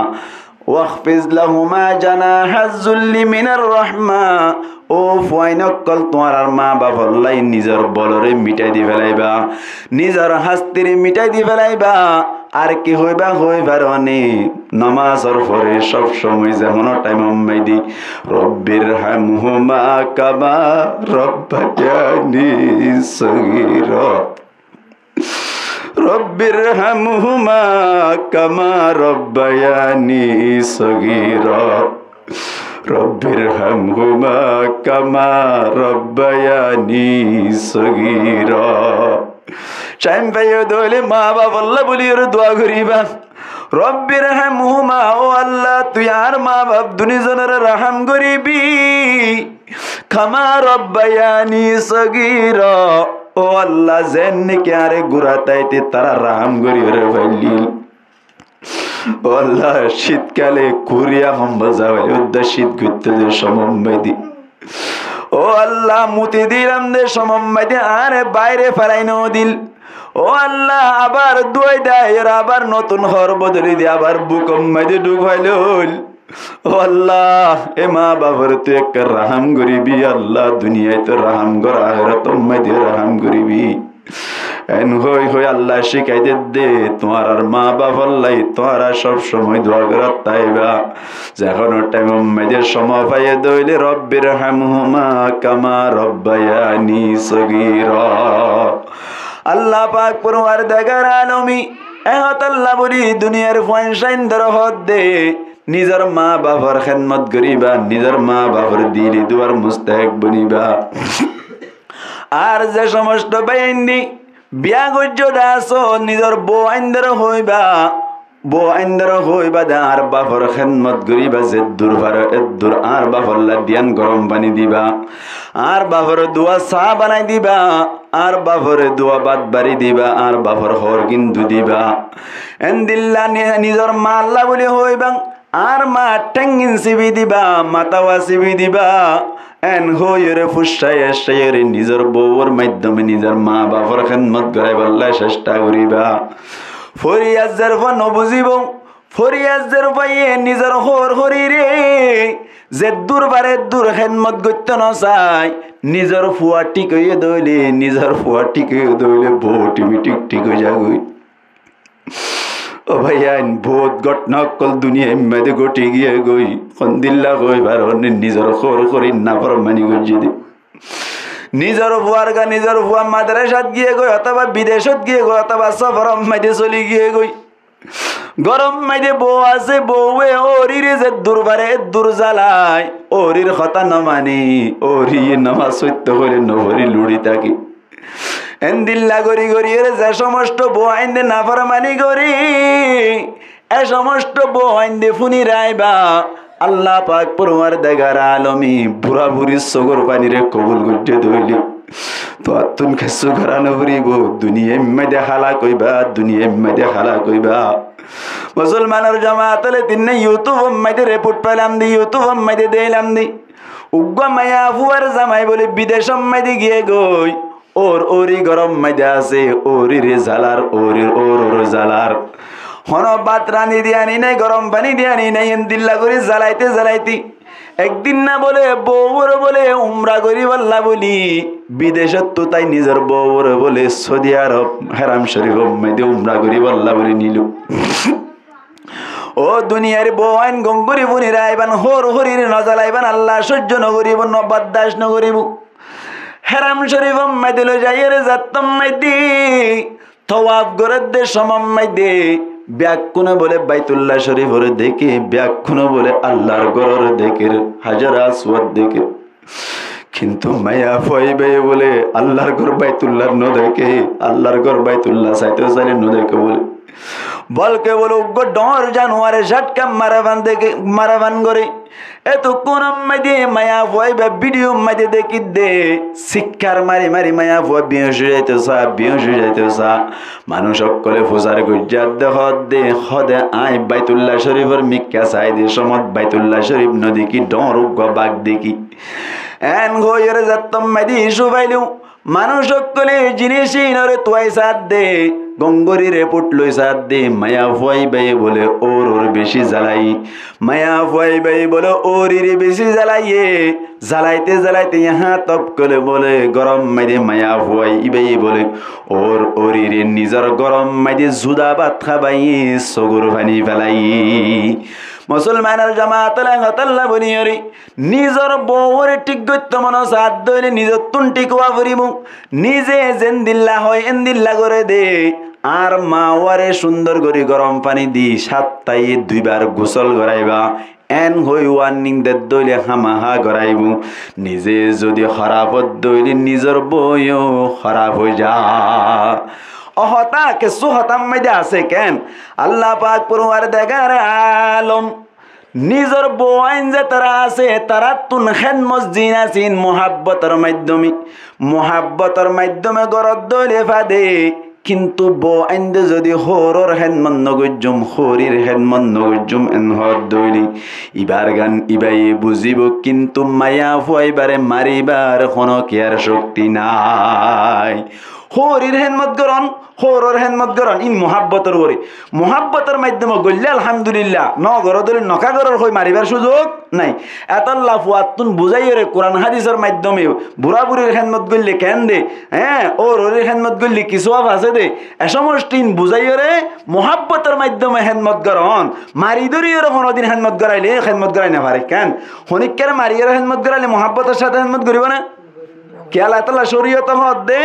"Wakhfiz lahuma janahaz zulli minar rahma." Ó fuain ókkol, tuáñrar ma bafolla nizor bolore mithái di félaiba, nizor hastire mithái di félaiba. Ar ki hoiba, hoi faroné? Nomazor fore sob somoi ze hono thaimor maze, "Rabbirhamhuma kama rabbayani saghira." "Rabbirhamhuma kama rabbayani saghira. Rabbirhamhuma kama rabbayani saghira." Thaim faiyó de óile ma bafolla buli yóre dua goríba. Rabbirhamhuma, ó Allah, tui añár maa baf duni zonoré rahám goribi. Kama rabbayani sagira, ó Allah, zeén niki añáre gura táite tará rahám gori óre faillíl. Ó Allah, cítkale kuriya hombol zabai, uddá cít goittó de somot maide. Ó Allah, muti dilam de somot maide añáre baire felai no dil. Ó Allah, abar duwai dai, abar notun hór bodoli di, abar bukot maide dhuk failol. Ó Allah, e maa bafor tui ekka rahám goribi, Allah, duniyait rahám gor, ahérator maide rahám goribi. En hoi hoi Allah cikai dedde, tuáñrar maa bafolla tuáñra sob somoi dua gorot táiba. Ze hono thaimor maide somoi faiye de óile, Rabbirhamhuma kama rabbayani sagira. Allah pak forwardegar alome e hotálla buli duniyar fuain sáindor hoódde, nizor maa bafor hédmot goriba, nizor maa bafor dili duar mustahek boniba. Ar ze somosto báiyain di biya goijjó de asó, nizor bou aindoré hoiba, bou aindoré hoiba de añár bafor hédmot goriba, zeddur faro eddur añár bafolla diyan gorom faní diba, añár bafore duwa saá banai diba, añár bafore duwa bát bari diba, añár bafor hóorgín dui diba. Endilla ni-, nizor maalla buli hoiba, añár maa thénggin sibi diba, matawá sibi diba. En hoiyóre fuccái eccáiyóre nizor bouwor maiddome nizor maa bafor hédmot goráibolla cestha goriba. Foriyar zerfua nobuzibou, foriyar zerfuaye nizor hóor-hóorire zeddur fare eddur hédmot goittó nosai. Nizor fua thík óiye de óile, nizor fua thík óiye de óile bou otometik thík ói zagói. Ó báiyain, bout góthona ókkol duniyair maze góthi giyé goi. Hondilla hoi faron, nizor hóor-hóorir naformani goijjé de. Nizor fuar gá, nizor fua madrasat giyé goi, otóba bidecót giyé goi, otóba soforor maze soli giyé goi. Góror maze bou asé, bouwe óorire zeddur fare eddur zalai. Óorir hotá nomane, óoriye nomaz foitto hoile nofori luri táke. Endilla gori gori ere ze somosto bou ainde naformani gori, e somosto bou ainde fúni raiba. Allah pak forwardegar alome buraburir sógor fanire kobul goijjé de óile, tuáttun kessú gorá noforibo, duniyair maze halak óiba, duniyair maze halak óiba. Musolmanor jamaat ókkol, tinne YouTube or maze report failam de, YouTube or maze deilam de. Uggwá maiyafuar zamai bole bidecor maze giyé goi. Óor óori góror maze asé, óorire zalar, óorir óorore zalar. Hono bát rani diyani nai, gorom faní diyani nai, endilla gori zalaite zalaite ek din na bole bouwore bole umra goribolla buli bidecottu tái nizor bouwore bole Soudi Arob Heram Corifor maze umra goribolla buli nilo. Ó duniyair bou ain, gom gori fúni raiban, hóor-hóorire nozalaiban, Allah sóijjo nogoribo, no-, baddac nogoribo. Heram Corifor maze loi zaiyóre zattor maze towaf gorer de somot maze beggúne bole Baitullah Corifore deké, beggúne bole Allahr górore deké, Hajar Aswad deké. Kintu maiyafua íbaye bole Allahr gór Baitullah nodeké, Allahr gór Baitullah saite saile nodeké bole. Bolke bole uggwá dhoóñr januare cátkan mara fan deké, mara fan goré. Etukkúnor maze maiyafua íba video maze dekí de, sikkar mari mari maiyafua biyoñc ói zaito sa, biyoñc ói zaito sa. Manúic ókkole fusar goijjé de, hoódde, hoóde añí Baitullah Corifor mikká sai de somot Baitullah Corif nodekí, dhoóñr uggwá bak dekí. En hoiyóre zattor maze icu failum, manúic ókkole jinis inore tuwai saádde, gom gori report loi saádde, maiyafua íbaye bole óorore beci zalai. Maiyafua íbaye bole óorire beci zalaiye. Zalaite zalaite yahá tok ókkole bole góror maze maiyafua íbaye bole óor óorire nizor góror maze zuda bát hábaiye sógor faní felaiye. Musolmanor jamaat ókkol, hotálla buli óre, nizor bouwore thík goitto mone saádde óile nizottún thík ówa foribo. Nize zendilla hoó endilla goré de. Añár mafuare cúndor gori gorom faní di háptaiye duibar gusól goraiba. En hoi warning dedde óile hámaha goraibo. Nize zodi hóraf ódde óile nizor bouyo hóraf ói za. Ó hotá, kessú hotár maidé asé ken? Allah pak forwardegar alom nizor bou ain zetará asé, taráttun hédmot zin asé, in muhábbotor maiddome, muhábbotor maiddome goródde óile fade, kintu bou ain de zodi hóoror hédmot nogoijjum, hóorir hédmot nogoijjum en hoódde óile, ibar gan ibaye buzibou, kintu maiyafua ibare maribar honó kiyar cokti nái. Hóorir hédmot goron, hóoror hédmot goron, in muhábbotor uore. Muhábbotor maiddome goille alhamdulillah, nogoródde óile noka gorór hoi maribar cúzug nái. Etolla fuattún buzáiyore Kuran hádisor maiddome burá-burir hédmot goille ken de, eé, hóororir hédmot goille ki suwab asé de, e cómosti in buzáiyore muhábbotor maiddome hédmot goron. Mari dóriyore honódin hédmot goraile, hédmot gorai nofaré ken? Honíkkare mariyore hédmot goraile muhábbotor sáte hédmot goríbo né? Kiyólla? Etolla córiyote hoódde,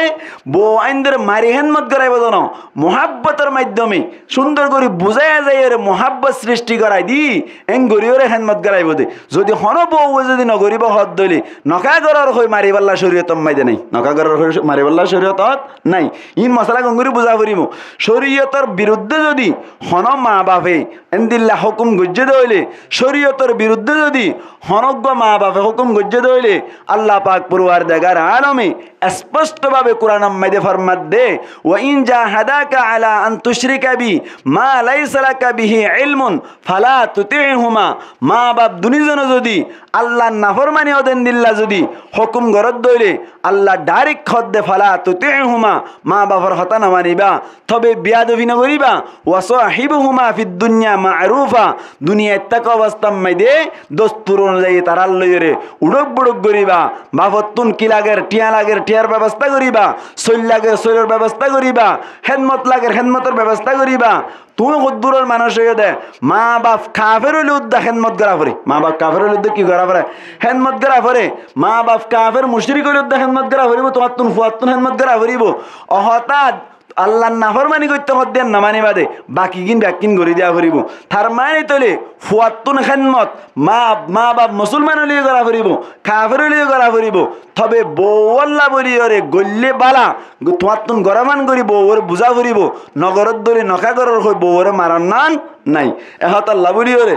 bou aindóre mari hédmot goráibo de no, muhábbotor maiddome cúndor gorí buzái zaiyore muhábbot srishti gorai di, en goríyore hédmot goráibo de. Zodi honó bouwe zodi nogoríbo hoódde óile, noka gorór hoi maribálla córiyotor maidé nái. Noka gorór hoi maribálla córiyotot nái. In mosala gom gorí buzá foribó. Córiyotor birudde zodi honó maa bafe endilla hókum goijjé de óile, córiyotor birudde zodi honóggua maa bafe hókum goijjé de óile, Allah pak forwardegar alome esposto babe Kuranor maidé formadde, "Wa in jahadaka ala an tushrika bi ma laisa laka bihi ilmun fala tuti'huma." Maa baf duní zone zodi Allar naformani ódendilla zodi hókum goródde óile, Allah dhairek hoódde, "Fala tuti'huma", maa bafor hotá nomaniba. Tobe biyadobi nogoríba. "Wa sahibuhuma fid dunya ma'rufa", duniyait táka obostár maidé dostur onuzayi tarár loiyóre uçók-buçók goríba. Bafottún ki lager, thiañ lager, thiañr bebosta goríba. Sóil lager, sóilor bebosta goríba. Hédmot lager, hédmotor bebosta goríba. Tuñí hoddúror manúic óiyo de, maa baf kafer óile uddá hédmot gorá foré. Maa baf kafer óile uddá ki gorá foré? Hédmot gorá foré. Maa baf kafer mucrik óile uddá hédmot gorá foribó, tuáñttún fuattún hédmot gorá foribó. Ó hotát Allar naformani goitté hoódde yían nomaniba de, bakigín bekkín gorí diya foribó. Tar mani tóile fuattún hédmot maa, maa baf musolman óileyo gorá foribó, kafer óileyo gorá foribó. Tobe bouwalla bóliyoré goillé bála, tuáñttún gorá man gorí bouworé buzá foribó. Nogoródde óile noka gorór hoi bouworé maron nan nái. E hotálla bóliyoré,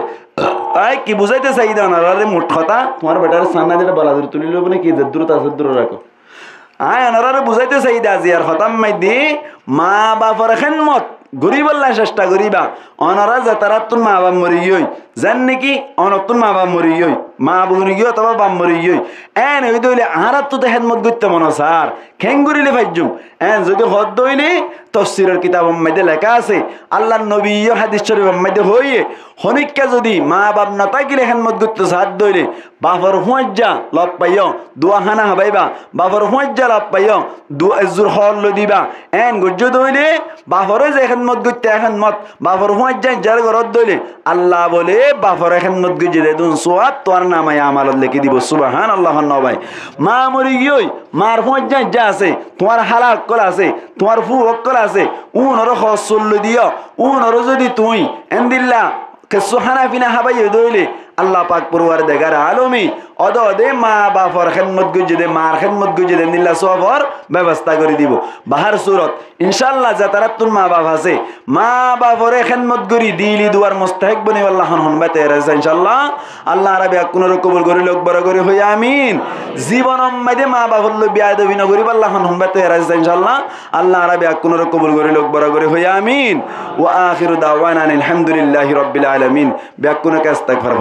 aññí ki buzáite saiyí de onoráre, mut hotá, tuáñr beçáre sanna dile bala dóri tulí loibó né ki, zeddúrot asé eddúrot rakó. Aññí onoráre buzáite saiyí de aziyar hotár maidé, maa bafor hédmot goríbolla cectha goríba. Onorá zetaráttun maa baf mori giyói, zenne ki onottún maa baf mori giyói, maa mori giyói otóba baf mori giyói, éen óide óile añáráttu de hédmot goitté mone saár, keéngoríle faijjum? Éen zodi hoódde óile, tofsiror kitabor maidé leká asé, Allar nobiye yó hádis córifor maidé hoóiye, honíkka zodi maa baf notákile hédmot goitté saádde óile, bafor fúañijja lof faiyó, duwa hána habáiba, bafor fúañijja lof faiyó, du-, ezzur hool loi diba. Éen goijjó de óile, baforé ze hédmot goitté e hédmot, bafor fúañijja añijjaré goródde óile, Alla bóle, baforé hédmot goijjé de edún suwab tuáñr namaye amalot lekí dibou. Subhánallah hoó no bái. Maa mori giyói, maar fúañijja añijja asé, tuáñr hála ókkol asé, tuáñr fuu ókkol asé, úunoré hoos sul loi diyó, úunoré zodi tuñí endilla kessú hána fina hábaiye de óile, Alla pak forwardegar alome ódode maa bafor hédmot goijjé de, maar hédmot goijjé de endilla suwafor bebosta gorí dibou. Bahár surot, incálla, zetaráttun maa baf asé, maa baforé hédmot gorí dili duwar mustahek bonibálla hon hon bái toiyar asé, incálla. Alla añára bekkúnoré kobul gorí louk, boro gorí hoiyí amin. Zibonor maidé maa bafor loi beyadobi nogoríballa hon hon bái toiyar asé, incálla. Alla añára bekkúnoré kobul gorí louk, boro gorí hoiyí amin. Wa akhiru dawana anil hamdulillahi rabbil alamin. Bekkúnoke astagfirullah.